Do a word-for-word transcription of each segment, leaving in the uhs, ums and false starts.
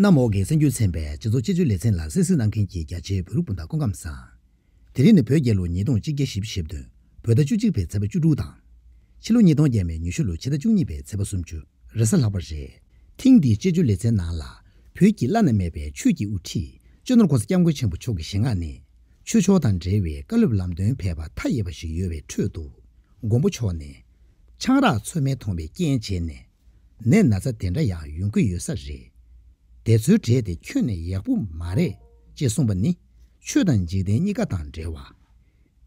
གནམ་འོག་གི་གསར་འགྱུར་ཚན་པའི་སྤྱི་ཚོགས་དཔྱད་བརྗོད་ལེ་ཚན་ལ་གསན་གཟིགས་གནང་མཁན་གྱི་རྒྱ་ཆེའི་བོད་རིགས་སྤུན་ཟླ་སྐུ་ཁམས་བཟང་། དེ་རིང་ནི་བོད་རྒྱལ་ལོ་ཉིས་སྟོང་གཅིག་བརྒྱ་བཞི་བཅུ་ཞེ་བདུན། བོད་ཟླ་བཅུ་གཅིག་པའི་ཚེས་པ་བཅུ་དྲུག་དང་། ཕྱི་ལོ་ཉིས་སྟོང་བརྒྱ་མེད་ཉི་ཤུ་ལོའི་ཕྱི་ཟླ་བཅུ་གཉིས་པའི་ཚེས་པ་སུམ་ཅུ། རེས་གཟའ་ལྷག་པ་རེད། ཐེངས་འདིའི་དཔྱད་བརྗོད་ལེ་ཚན་ནང་ལ། བོད་ཀྱི་བླ་ན་མེད་པའི་ཆོས་ཀྱི་དབུ་ཁྲིད་སྤྱི་ནོར་༸གོང་ས་༸སྐྱབས་མགོན་ཆེན་པོ་མཆོག་གི་ཞལ་སྔ་ནས། ཆོས་ཕྱོགས་དང་འབྲེལ་བའི་བཀའ་སློབ་ལམ་སྟོན་ཕལ་པ་མཐའ་ཡས་པ་ཞིག་ཡོད་པའི་ཁྲོད་དུ། མགོན་པོ་མཆོག་ནས། ཆང་རག་ཚོད་མེད་མཐོང་བའི་རྐྱེན་བྱས་ནས། ནད་ན་ཚ་དེ་འདྲ་ཡང་ཡོང་གི་ཡོད་ས་རེད། དེ་ཚོའི་གྲས་དེ་ཁྱོན་ནས་ཡག་པོ་མ་རེད་ཅེས་གསུངས་པ་ནི། ཆོས་དང་འཇིག་རྟེན་གཉིས་ཀ་དང་འབྲེལ་བ།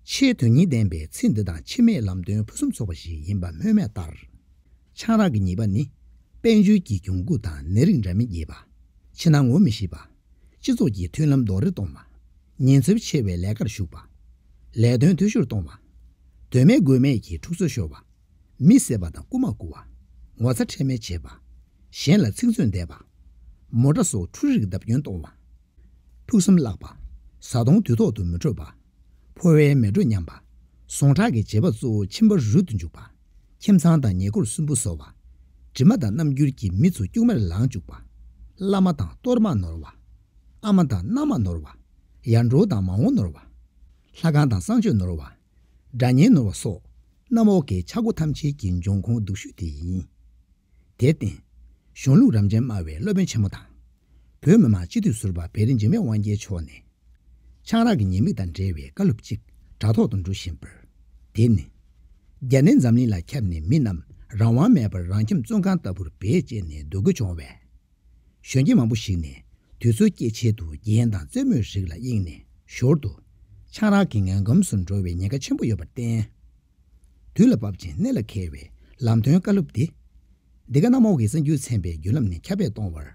ཆེས་དོན་སྙིང་ལྡན་པའི་ཚེ་འདི་དང་ཕྱི་མའི་ལམ་སྟོན་ཕུན་སུམ་ཚོགས་པ་ཞིག་ཡིན་པ་སྨོས་མེད་ལྟར། ཆང་རག་གི་ཉེས་པ་ནི། དཔལ་འབྱོར་གྱི་གྱོང་གུད་དང་ནད་རིགས་འདྲ་མིན་རྒྱས་པ། ཕྱི་ནང་ངོ་མི་ཤེས་པ། སྤྱི་ཚོགས་ཀྱི་མཐུན་ལམ་རྡོག་རོལ་གཏོང་བ། ཉིན་ཚབས་ཆེ་བའི་ལས་ཀར་ཞུགས་པ། ལས་དོན་འཐུས་ཤོར་གཏོང་བ། དོན་མེད་དགོས་མེད་ཀྱི་འཁྲུག་རྩོད་ཤོར་བ། མི་བསད་པ་དང་རྐུ་མ་རྐུ་བ། ངོ་ཚ་ཁྲེལ་མེད་བྱེད་པ། གཞན་ལ་ཚིག་རྩུབ་འདེབས་པ། མོ་ཊ་སོགས་འཕྲུལ་རིགས་བརྡབ་སྐྱོན་གཏོང་བ། ཕུགས་བསམ་བརླག་པ། བཟའ་བཏུང་དུས་ཐོག་ཏུ་མི་འཕྲོད་པ། ཕོ་བའི་མེ་དྲོད་ཉམས་པ། ཟུངས་ཁྲག་གི་བྱེད་པ་གཙོ་བོ་མཆིན་པ་རུལ་དུ་འཇུག་པ། ཁྱིམ་ཚང་དང་ཉེ་འཁོར་སུན་པོ་བཟོ་བ། དྲི་མ་དང་རྣམ་འགྱུར་གྱིས་མི་ཚོ་སྐྱུག་མེར་ལངས་བཅུག་པ། བླ་མ་དང་གཏོར་མ་ནོར་བ། ཨ་མ་དང་མནའ་མ་ནོར་བ། ཡར་འབྲོག་དང་མ་འོངས་ནོར་བ། ལྷ་ཁང་དང་གསང་སྤྱོད་ནོར་བ། སྒྲ་སྙན་ནོར་བ་སོགས་གནམ་འོག་གི་ཆག་སྒོ་ཐམས་ཅད་ཀྱི་འབྱུང་ཁུངས་སྡུག་ཤོས་དེ་ཡིན། དེར་བརྟེན། གཞུང་ལུགས་རབ་འབྱམས་སྨྲ་བའི་སློབ་དཔོན་ཆེན་མོ་དང་། བོད་མི་མང་སྤྱི་འཐུས་ཟུར་པ་བེ་རི་འཇིགས་མེད་དབང་རྒྱལ་མཆོག་ནས། ཆང་རག་གི་ཉེས་དམིགས་དང་འབྲེལ་བའི་བཀའ་སློབ་ཅིག་དྲ་ཐོག་ཏུ་འགྲོ་བཞིན་པར། དེ་ནི། རྒྱ་ནད་འཛམ་གླིང་ལ་ཁྱབ་ནས་མི་རྣམས་རང་དབང་མེད་པར་རང་ཁྱིམ་བཙོན་ཁང་ལྟ་བུར་བེད་སྤྱད་ནས་སྡོད་དགོས་བྱུང་བས། གཞོན་སྐྱེས་མང་པོ་ཞིག་ནས་དུས་ཚོད་སྐྱེལ་ཆེད་དུ་རྒྱན་དང་རྩེད་མོའི་རིགས་ལ་གཡེངས་ནས་ཞོར་དུ་ཆང་རག་གི་ངན་གོམས་སུ་འགྲོ་བའི་ཉེན་ཁ་ཆེན་པོ་ཡོད་པར་བརྟེན། དུས་ལ་བབ་ཅིང་གནད་ལ་འཁེལ་བའི་ལམ་སྟོན་བཀའ་སློབ་འདི། འདི་ག་གནམ་འོག་གི་གསར་འགྱུར་ཚན་པའི་བརྒྱུད་ལམ་ནས་ཁྱབ་སྤེལ་གཏོང་བར།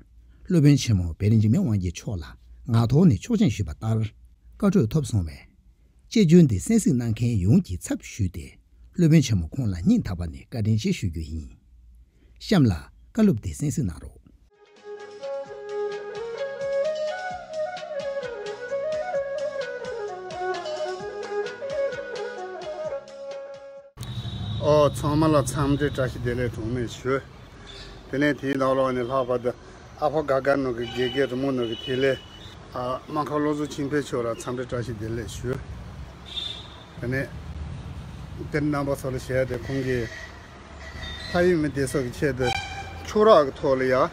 སློབ་དཔོན་ཆེན་མོ་བེ་རི་འཇིགས་མེད་དབང་རྒྱལ་མཆོག་ལ་ངག་ཐོག་ནས་ཆོག་མཆན་ཞུས་པ་ལྟར། བཀའ་འཁྲོལ་ཐོབ་སོང་བས། དཔྱད་བརྗོད་འདི་གསན་གཟིགས་གནང་མཁན་ཡོངས་ཀྱི་ཚབ་ཞུས་ཏེ། སློབ་དཔོན་ཆེན་མོ་ཁོང་ལ་སྙིང་ཐག་པ་ནས་བཀའ་དྲིན་ཆེ་ཞུ་རྒྱུ་ཡིན། གཤམ་ལ་བཀའ་སློབ་འདི་གསན་གཟིགས་གནང་རོགས། ཨོ། ཚང་མ་ལ་འཚམས་འདྲི་བཀྲ་ཤིས་བདེ་ལེགས་གྲངས་མེད་ཞུ། དེ་ནས་དེའི་ནང་ལོགས་ནས་ལྷག་པར་དུ་ཨ་ཕོ་དགའ་དགའ་ནོར་གྱི་དགེ་རྒན་རི་མོ་ནོར་གྱི་དེ་ལས། ཨ། སྨར་ཁམས་བློ་བཟང་ཆོས་འཕེལ་མཆོག་ལ་འཚམས་འདྲི་བཀྲ་ཤིས་བདེ་ལེགས་ཞུ། དེ་ནས་དེ་རྣམ་པ་ཚོ་ལ་བཤད་དེ་ཁོང་གིས། ཕ་ཡུལ་མི་སྡེ་ཚོ་གི་ཆེད་དུ་ཆོས་ར་གི་ཐོག་ལ་ཡ།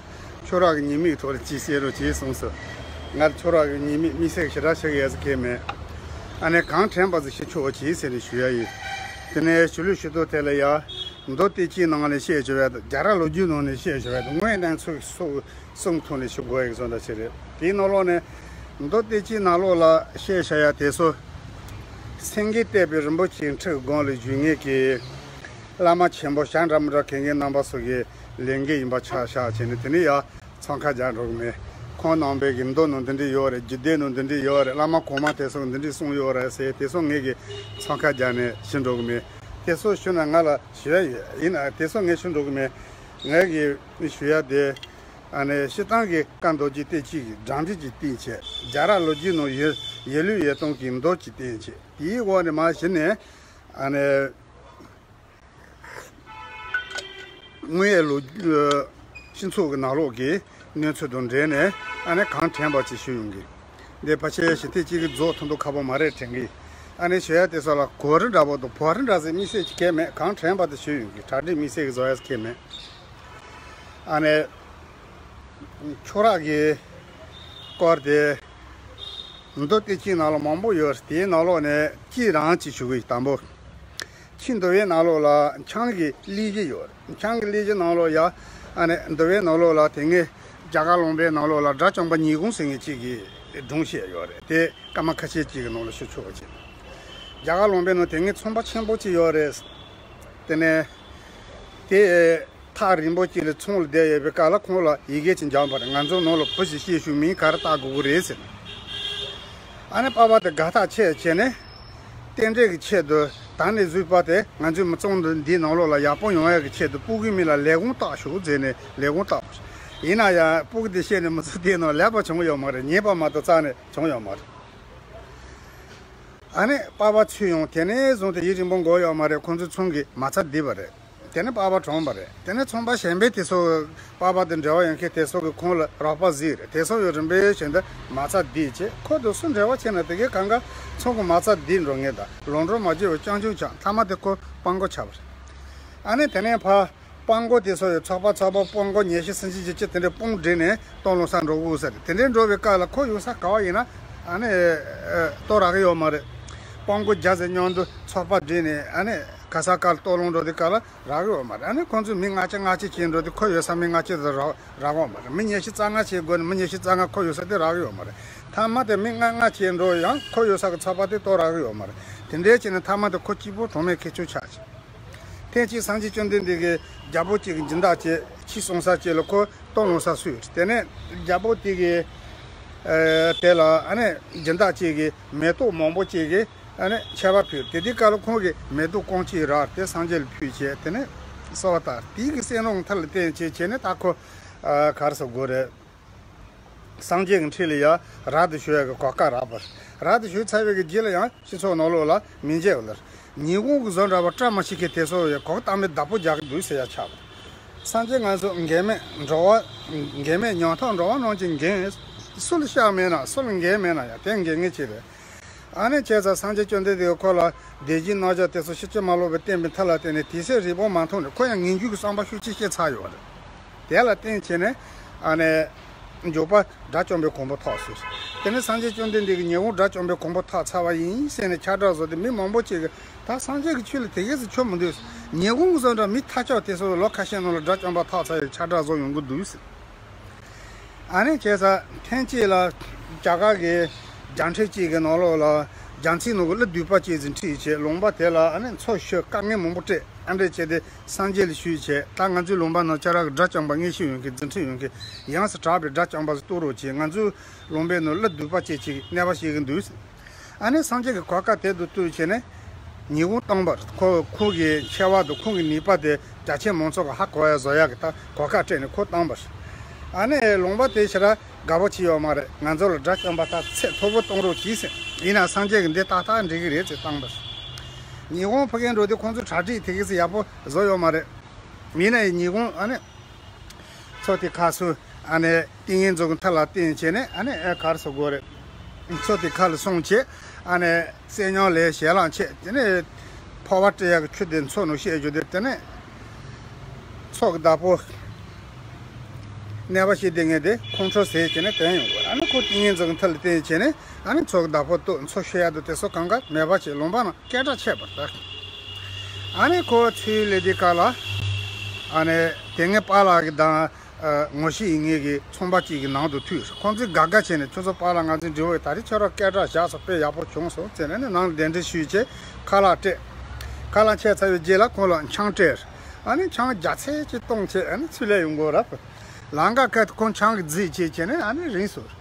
ཆོས་ར་གི་ཉེས་དམིགས་ཐོག་ལ་ཅིག་བཤད་རོགས་བྱས་གསུངས་སོང་། ང་ཆོས་ར་གི་ཉེས་དམིགས་དམིགས་བསལ་ཞེ་དྲག་བྱེད་ཀྱི་ཡོད་ས་ཁེལ་མེད། ཨ་ནི་གང་དྲན་པ་ཙམ་ཞིག་ཆོག་བྱས་ཟེར་ནས་ཞུ་ཡ་ཡིན། དེ་ནས་ཞུ་ལུགས་ཞུ་ཐོག་དེ་ལ་ཡ། མདོ་སྡེ་སྐྱིད་ནང་ནས་བཤད་བྱས་པ་དང་རྒྱ་ར་ལོ་རྒྱུས་ནང་ནས་བཤད་བྱས་པ་དང་དངོས་གནས་ཚུལ་སོགས་གསུམ་ཐོག་ནས་ཞུ་དགོས་ཡག་བཟོ་འདྲ་ཞིག་རེད། དེའི་ནང་ལོགས་ནས་མདོ་སྡེ་སྐྱིད་ནང་ལོགས་ལ་བཤད་བྱ་ཡ་དེ་ཚོ། སེང་གེ་བསྟན་པའི་རིན་པོ་ཆེའི་ཁྲི་གི་སྒང་ལ་བཞུགས་མཁན་གྱི་བླ་མ་ཆེན་པོ་ཞབས་འདྲ་མི་འདྲ་གྱོན་མཁན་རྣམ་པ་ཚོ་གི་ལས་འགན་ཡིན་པ་ཆ་བཞག་བྱས་ནས་དེ་ནས་ཡ་འཚང་ཁ་རྒྱག་འགྲོ་གི་མེད། ཁོང་རྣམ་པས་ཀྱི་མདོ་ནང་འདི་འདྲ་ཡོད་རེད། རྒྱུད་སྡེ་ནང་འདི་འདྲ་ཡོད་རེད། བླ་མ་གོང་མ་དེ་ཚོ་འདི་འདྲ་གསུངས་ཡོད་རེད་ཟེར་དེ་ཚོ་ངས་ཀྱི་འཚང་ཁ་རྒྱག་ནས་ཞུ་འགྲོ་གི་མེད། དེ་ཚོ་ཞུ་ན་ང་ལ་ཞུ་ཡ་ཡོད། ཡིན་ན་དེ་ཚོ་ངས་ཞུ་འགྲོ་གི་མེད། ངས་ཀྱི་ཞུ་ཡ་དེ། ཨ་ནི་སྤྱིར་བཏང་གི་བཀའ་མདོ་རྒྱུད་སྡེ་སྐྱིད་ཀྱི་སྒྲ་འདི་ཅིག་བསྟན་བྱས། རྒྱ་ར་ལོ་རྒྱུས་ནང་ཡོད་ཡོད་ལུགས་ཡོད་སྟངས་ཀྱི་མདོ་ཅིག་བསྟན་བྱས། དེའི་འོག་ནས་མར་གཞི་ནས་ཨ་ནི་དངོས་ཡོད་ལོ་རྒྱུས་སྤྱི་ཚོགས་ཀྱི་ནང་ལོགས་ཀྱི་གནས་ཚུལ་དང་འབྲེལ་ནས་ཨ་ནི་གང་དྲན་པ་ཅིག་ཞུ་ཡོང་གི། འདི་ཕལ་ཆེར་ཞི་བདེ་སྐྱིད་ཀྱི་རྫོགས་ཐུབ་མདོ་ཁ་པོ་མ་རེད་དྲན་གི། ཨ་ནི་ཞུ་ཡ་དེ་ཚོ་ལ་གོ་རིམ་འདྲ་པོ་དང་བར་རིམ་འདྲ་ཟེར་དམིགས་བསལ་གྱི་གལ་མེད། གང་དྲན་པ་དེ་ཞུ་ཡོང་གི། གྲ་སྒྲིག་དམིགས་བསལ་གྱི་བཟོ་ཡ་གལ་མེད། ཨ་ནི། ཆོས་ར་གི་སྐོར་དེ། མདོ་སྡེ་སྐྱིད་ནང་ལ་མང་པོ་ཡོད། དེའི་ནང་ལོགས་ནས་སྐྱིད་རང་ཅིག་ཞུ་གི་ཡིན། དང་པོ། ཆེས་འདུལ་བའི་ནང་ལོགས་ལ་ཆང་གི་གླེང་གཞི་ཡོད། ཆང་གི་གླེང་གཞི་ནང་ལོགས་ཡ། ཨ་ནི་འདུལ་བའི་ནང་ལོགས་ལ་དེ་སྔའི་རྒྱ་གར་ལུང་པའི་ནང་ལོགས་ལ་དགྲ་བཅོམ་པ་ཉིད་དགོངས་ཟེར་མཁན་གཅིག་གིས་སྒྲུང་བཤད་ཡོད་རེད། དེ་སྐར་མ་ཁ་ཤས་གཅིག་གི་ནང་ལ་ཞུ་ཆོག་གི་ཅིག། རྒྱ་གར་ལུང་པའི་ནང་དེ་སྔའི་ཚོང་པ་ཆེན་པོ་གཅིག་ཡོད་རེད། དེ་ནས། དེ། ཐག་རིང་པོ་གཅིག་ལ་ཚོང་ལ་བསྡད་ཡོད་པའི་སྐབས་ལ་ཁོང་ལ་ཡི་གེ་ཅིག་འབྱོར་བ་རེད། ང་ཚོའི་ནང་ལ་བུ་ཞིག་སྐྱེས་བྱུང་མིང་ག་རེ་བཏགས་དགོས་ཀྱི་རེད་ཟེར། ཨ་ནི་པ་ཕ་དེ་དགའ་ཐག་ཆད་བྱས་ནས། རྟེན་འབྲེལ་གྱི་ཆེད་དུ་ད་ནས་བཟུང་བར་དུ་ང་ཚོའི་མི་ཚང་འདི་འདིའི་ནང་ལོགས་ལ་ཡག་པོ་ཡོང་ཡག་གི་ཆེད་དུ་སྤུ་གུའི་མིང་ལ་ལས་ཁུངས་བཏགས་ཤོག་ཟེར་ནས་ལས་ཁུངས་བཏགས་པ་རེད། ཡིན་ན་ཡང་སྤུ་གུ་དེ་བཤད་ནས་མི་ཚོ་དེའི་ནང་ལེགས་པ་བྱུང་ཡོད་མ་རེད། ཉེས་པ་མ་གཏོགས་རྩ་ནས་བྱུང་ཡོད་མ་རེད། ཨ་ནི་པ་ཕ་ཚོས་ཡང་དེ་ནས་བཟུང་སྟེ་ཡིད་རིང་པོ་འགོར་ཡོད་མ་རེད། ཁོང་ཚོའི་ཚོང་གི་མ་རྩ་བསྡུས་པ་རེད། དེ་ནས་པགས་པ་གྲོངས་པ་རེད། དེ་ནས་ཚོང་པ་གཞན་པའི་དེ་ཚོ་པགས་པ་དང་འབྲེལ་བ་ཡོད་མཁན་དེ་ཚོ་གི་ཁོང་ལ་རོགས་པ་བཟོས་རེད། དེ་ཚོ་ཡང་རིམ་པས་བྱས་ཏེ་མ་རྩ་བསྡད་བྱས། ཁོ་དང་སུ་འབྲེལ་བ་བྱས་ན་དེ་གའི་གང་ག་ཚོང་གི་མ་རྩ་བསྡད་འགྲོ་ངེས། ད་ལོག་འགྲོ་མ་བྱས་པར་རྐྱང་རྐྱང་ཆགས། མཐའ་མ་དེ་ཁོ་སྤྲང་པོ་ཆགས་པ་རེད། ཨ་ནི་དེ་ནས་ཕར་སྤྲང་པོ་དེ་ཚོ་ཡང་ཚོགས་པ་ཚོགས་པ་སྤྲང་པོ་ཉེར་བཞི་སུམ་ཅུ་ཅིག་དེ་འདྲའི་དཔུང་སྒྲིག་ནས་སྟོད་ལུང་ས་འགྲོ་དགོས་ས་རེད། དེ་འདྲའི་འགྲོ་བའི་སྐབས་ལ་ཁོ་ཡོད་ས་ག་བ་ཡིན་ན་ཨ་ནི་ལྟོ་རག་གི་ཡོད་མ་རེད། སྤྲང་པོ་བརྒྱ་ཙམ་མཉམ་དུ་ཚོགས་པ་སྒྲིག་ནས་ཨ་ནི་ག་ས་ག་ལ་སྟོད་ལུང་འགྲོ་དུས་སྐབས་ལ་རག་གི་ཡོད་མ་རེད། ཨ་ནི་ཁོང་ཚོས་མི་ལྔ་བཅུ་ལྔ་བཅུ་བྱས་འགྲོ་དུས་ཁོ་ཡོད་ས་མི་ལྔ་བཅུ་དེ་རག་རག་གི་ཡོད་མ་རེད། མི་ཉི་ཤུ་རྩ་ལྔ་བྱས་དགོས་ན་མི་ཉི་ཤུ་རྩ་ལྔ་ཁོ་ཡོད་ས་དེ་རག་གི་ཡོད་མ་རེད། མཐའ་མ་དེ་མི་ལྔ་ལྔ་བྱས་འགྲོ་ཡང་ཁོ་ཡོད་ས་གི་ཚོགས་པ་དེ་ལྟོ་རག་གི་ཡོད་མ་རེད། དེ་འདྲའི་བྱས་ནས་མཐའ་མ་དེ་ཁོ་གཅིག་པོ་གྲོགས་མེད་ཁེ་ཆོ་ཆགས་བྱས། ཐེངས་གཅིག་སངས་རྒྱས་བཅོམ་ལྡན་འདས་ཀྱི་རྒྱལ་པོ་གཅིག་གི་སྦྱིན་བདག་བྱས། ཁྱི་སྲུང་ས་བྱས་ལ་ཁོ་སྟོད་ལུང་ས་བསུས། དེ་ནས་རྒྱལ་པོ་དེ་གི་ཨ་དེ་ལ་ཨ་ནི་སྦྱིན་བདག་གཅིག་གིས་མེ་ཏོག་མང་པོ་གཅིག་གིས་ཨ་ནི་མཆོད་པ་ཕུལ། དེ་དུས་སྐབས་ལ་ཁོང་གིས་མེ་ཏོག་རྐང་གཅིག་རག་དེ་སངས་རྒྱས་ལ་ཕུལ་བྱས། དེ་ནས་གསོལ་བ་བཏབ། དེ་གི་བསོད་ནམས་ཐབས་ལ་བརྟེན་བྱས་བྱས་ནས་ད་ཁོ་ཨ་ག་རེ་ཟེར་དགོས་རེད། སངས་རྒྱས་ཀྱི་འཁྲིས་ལ་ཡ་རབ་ཏུ་བྱུང་ཡག་གི་གོ་སྐབས་རག་པ་རེད། རབ་ཏུ་བྱུང་ཚར་བའི་གི་རྗེས་ལ་ཡང་སྤྱི་ཚོགས་ནང་ལོགས་ལ་མི་འཇལ་བ་ལ། ཉིན་གུང་གི་བཟོ་འདྲ་བ་བཀྲ་མ་ཤིས་མཁན་དེ་ཚོ་ཡ་གོ་སྐབས་དམ་པའི་བདག་པོ་རྒྱག་གི་འདུག་ཟེར་ཡ་ཆགས་པ་རེད། སངས་རྒྱས་ང་ཚོ་འགལ་མེད་འགྲོ་བ། འགལ་མེད་ཉམ་ཐག་འགྲོ་བ་རྣམས་ཀྱི་འགན། སུ་ལ་བཤགས་མེད་ན་སུ་ལ་འགལ་མེད་ན་ཡང་དེ་འགལ་ངེས་ཆེ་བས། ཨ་ནི་བྱས་ཙང་སངས་རྒྱས་བཅོམ་ལྡན་འདས་ཁོ་ལ་དེ་བཞིན་རྣམ་གཞག་དེ་ཚོ་ཕྱི་ཕྱི་མ་ལོག་པའི་བསྟན་པའི་མཐའ་ལ་བརྟེན་ནས་དེ་ཚེ་རིང་པོ་མ་མཐོང་ནས་ཁོ་ཡང་ངེས་འབྱུང་གི་བསམ་པ་ཤུགས་ཆེ་བསྐྱེད་ཚར་ཡོད་རེད། དེ་ལ་བརྟེན་བྱས་ནས་ཨ་ནི་མགྱོགས་པ་དགྲ་བཅོམ་པའི་གོ་འཕང་ཐོབ་ཟེར། དེ་ནས་སངས་རྒྱས་བཅོམ་ལྡན་འདས་ཀྱིས་ཉིན་གུང་དགྲ་བཅོམ་པའི་གོ་འཕང་ཐོབ་ཚར་བ་ཡིན་ཟེར་ནས་ཁྱབ་བསྒྲགས་བཟོས་ཏེ་མི་མང་པོ་ཅིག་གིས་ད་སངས་རྒྱས་ཀྱི་ཆོས་ལ་དེ་གས་སུ་ཆོ་མི་འདུག་ཉིན་གུང་གི་བཟོ་འདྲ་མི་ཐ་ཆགས་དེ་ཚོ་ལོ་ཁ་ཤས་ནང་ལ་དགྲ་བཅོམ་པ་ཐོབ་ཚར་ཡོད་ཁྱབ་བསྒྲགས་བཟོ་ཡོང་གི་འདུག་ཟེར། ཨ་ནི་བྱས་ཙང་ཐེངས་གཅིག་ལ་རྒྱ་གར་གྱི་རྒྱལ་ཕྲན་གཅིག་གི་ནང་ལོགས་ལ་རྒྱལ་མཚན་ནང་གི་ཀླུ་བདུད་པ་གཅིག་ཅིག་ཁྲིད་བྱས་ལུང་པ་དེ་ལ་ཨ་ནི་མཚོ་བཤུ་དཀའ་ངལ་མང་པོ་སྤྲད། ཨ་འདྲས་བྱས་ཏེ་སངས་རྒྱས་ལ་ཞུས་བྱས། ད་ང་ཚོའི་ལུང་པ་ནང་ཅ་རག་གི་དགྲ་བཅོམ་པ་མངོན་ཤེས་ཡོད་མཁན་རྫུ་འཕྲུལ་ཡོད་མཁན་ཡོངས་སུ་གྲགས་པའི་དགྲ་བཅོམ་པ་ཟིག་གཏོར་རོགས་བྱས། ང་ཚོའི་ལུང་པའི་ནང་ཀླུ་བདུད་པ་གཅིག་ཅིག་གནོད་པ་བྱེད་ཀྱི་འདུག་ཨ་ནི་སངས་རྒྱས་ཀྱིས་གོ་སྐབས་དེ་དུ་བཏུལ་བྱས་ནས་ཉིན་གུང་བཏང་བར་ཁོ་ཁོ་གི་ཆེ་བ་དང་ཁོ་གི་ནུས་པ་དེ་རྒྱ་ཆེན་མང་ཚོགས་ཀྱིས་ཧ་གོ་ཡ་བཟོ་ཡ་གི་ད་གོ་སྐབས་སྤྲད་ནས་ཁོ་བཏང་བར། ཨ་ནི་ལུང་པ་དེ་ཞེ་དྲག་དགའ་པོ་བྱས་ཡོད་མ་རེད། ང་ཚོ་ལ་དགྲ་བཅོམ་པ་ད་ཚད་མཐོ་པོ་གཏོང་རོགས་གྱིས་ཟེར། ཡིན་ན་སངས་རྒྱས་ཀྱིས་འདི་ཏག་ཏག་འགྲིག་གི་རེད་ཟེར་བཏང་བར། ཉིན་གུང་ཕ་གིར་འགྲོ་དུས་ཁོང་ཚོས་གྲ་སྒྲིག་དེ་གས་ཡག་པོ་བཟོ་ཡོད་མ་རེད། ཡིན་ན་ཡང་ཉིན་གུང་ཨ་ནི། མཚོ་དེ་ཁ་སུ་ཨ་ནི་ཏིང་ངེ་འཛིན་གྱི་མཐའ་ལ་བརྟེན་བྱས་ནས་ཨ་ནི་ཨེ་ག་རེ་ཟེར་དགོས་རེད། མཚོ་དེ་ཁ་ལ་སོང་བྱས་ཨ་ནི་བསོད་སྙོམས་ལས་ཞལ་ལག་མཆོད། དེ་ནས་འཕོ་བ་སྤྲད་ཡག་གི་ཆུ་དེ་མཚོ་ནང་བཤད་རྒྱུ་དེ། དེ་ནས་མཚོ་གི་བདག་པོ་གནོད་པ་བྱེད་བསྡད་མཁན་དེ་ཁོང་ཁྲོ་ཟ་བྱས་ནས་དེད་ཡོང་དགོས། ཨ་ནི་ཁོ་ཏིང་ངེ་འཛིན་གྱི་མཐའ་ལ་བརྟེན་བྱས་ནས་ཨ་ནི་མཚོ་གི་བདག་པོ་གཏུགས། མཚོ་བཤུ་ཡག་དེ་དེ་ཚོ་གང་ག་མེད་པ་བྱས་ལུང་པ་ནང་སྐད་གྲགས་ཆད་པར་ཐལ། ཨ་ནི་ཁོ་ཚུར་སླེབས་དུས་སྐབས་ལ་ཨ་ནི་དེ་སྔའི་པཱ་ལགས་ཀྱི་དང་ངོ་ཤེས་ཡིན་མཁན་གྱི་ཚོང་པ་གཅིག་གི་ནང་དུ་ཐུག་ཁོང་ཚོས་དགའ་དགའ་བྱས་ནས། ཁྱོད་ཚོ་པཱ་ལགས་ང་ཚོའི་འབྲས་བུ་ད་རེས་ཁྱོད་རང་སྐད་གྲགས་བཞག་སོང་། དཔེ་ཡག་པོ་བྱུང་སོང་ཟེར་ནས་ནང་ལ་གདན་འདྲེན་ཞུས་བྱས་ཁ་ལག་སྤྲད། ཁ་ལག་ཕྱེ་ཚར་བའི་རྗེས་ལ་ཁོང་ལ་ཆང་སྤྲད། ཨ་ནི་ཆང་རྒྱ་ཚད་ཅིག་བཏུངས་བྱས་ཨ་ནི་ཚུར་སླེབས་ཡོང་དགོས་རེད། ལམ་ཁ་ཁ་ཁོང་ཆང་གིས་བརྫིས་བྱས་བྱས་ནས་ཨ་ནི་རིང་སོང་།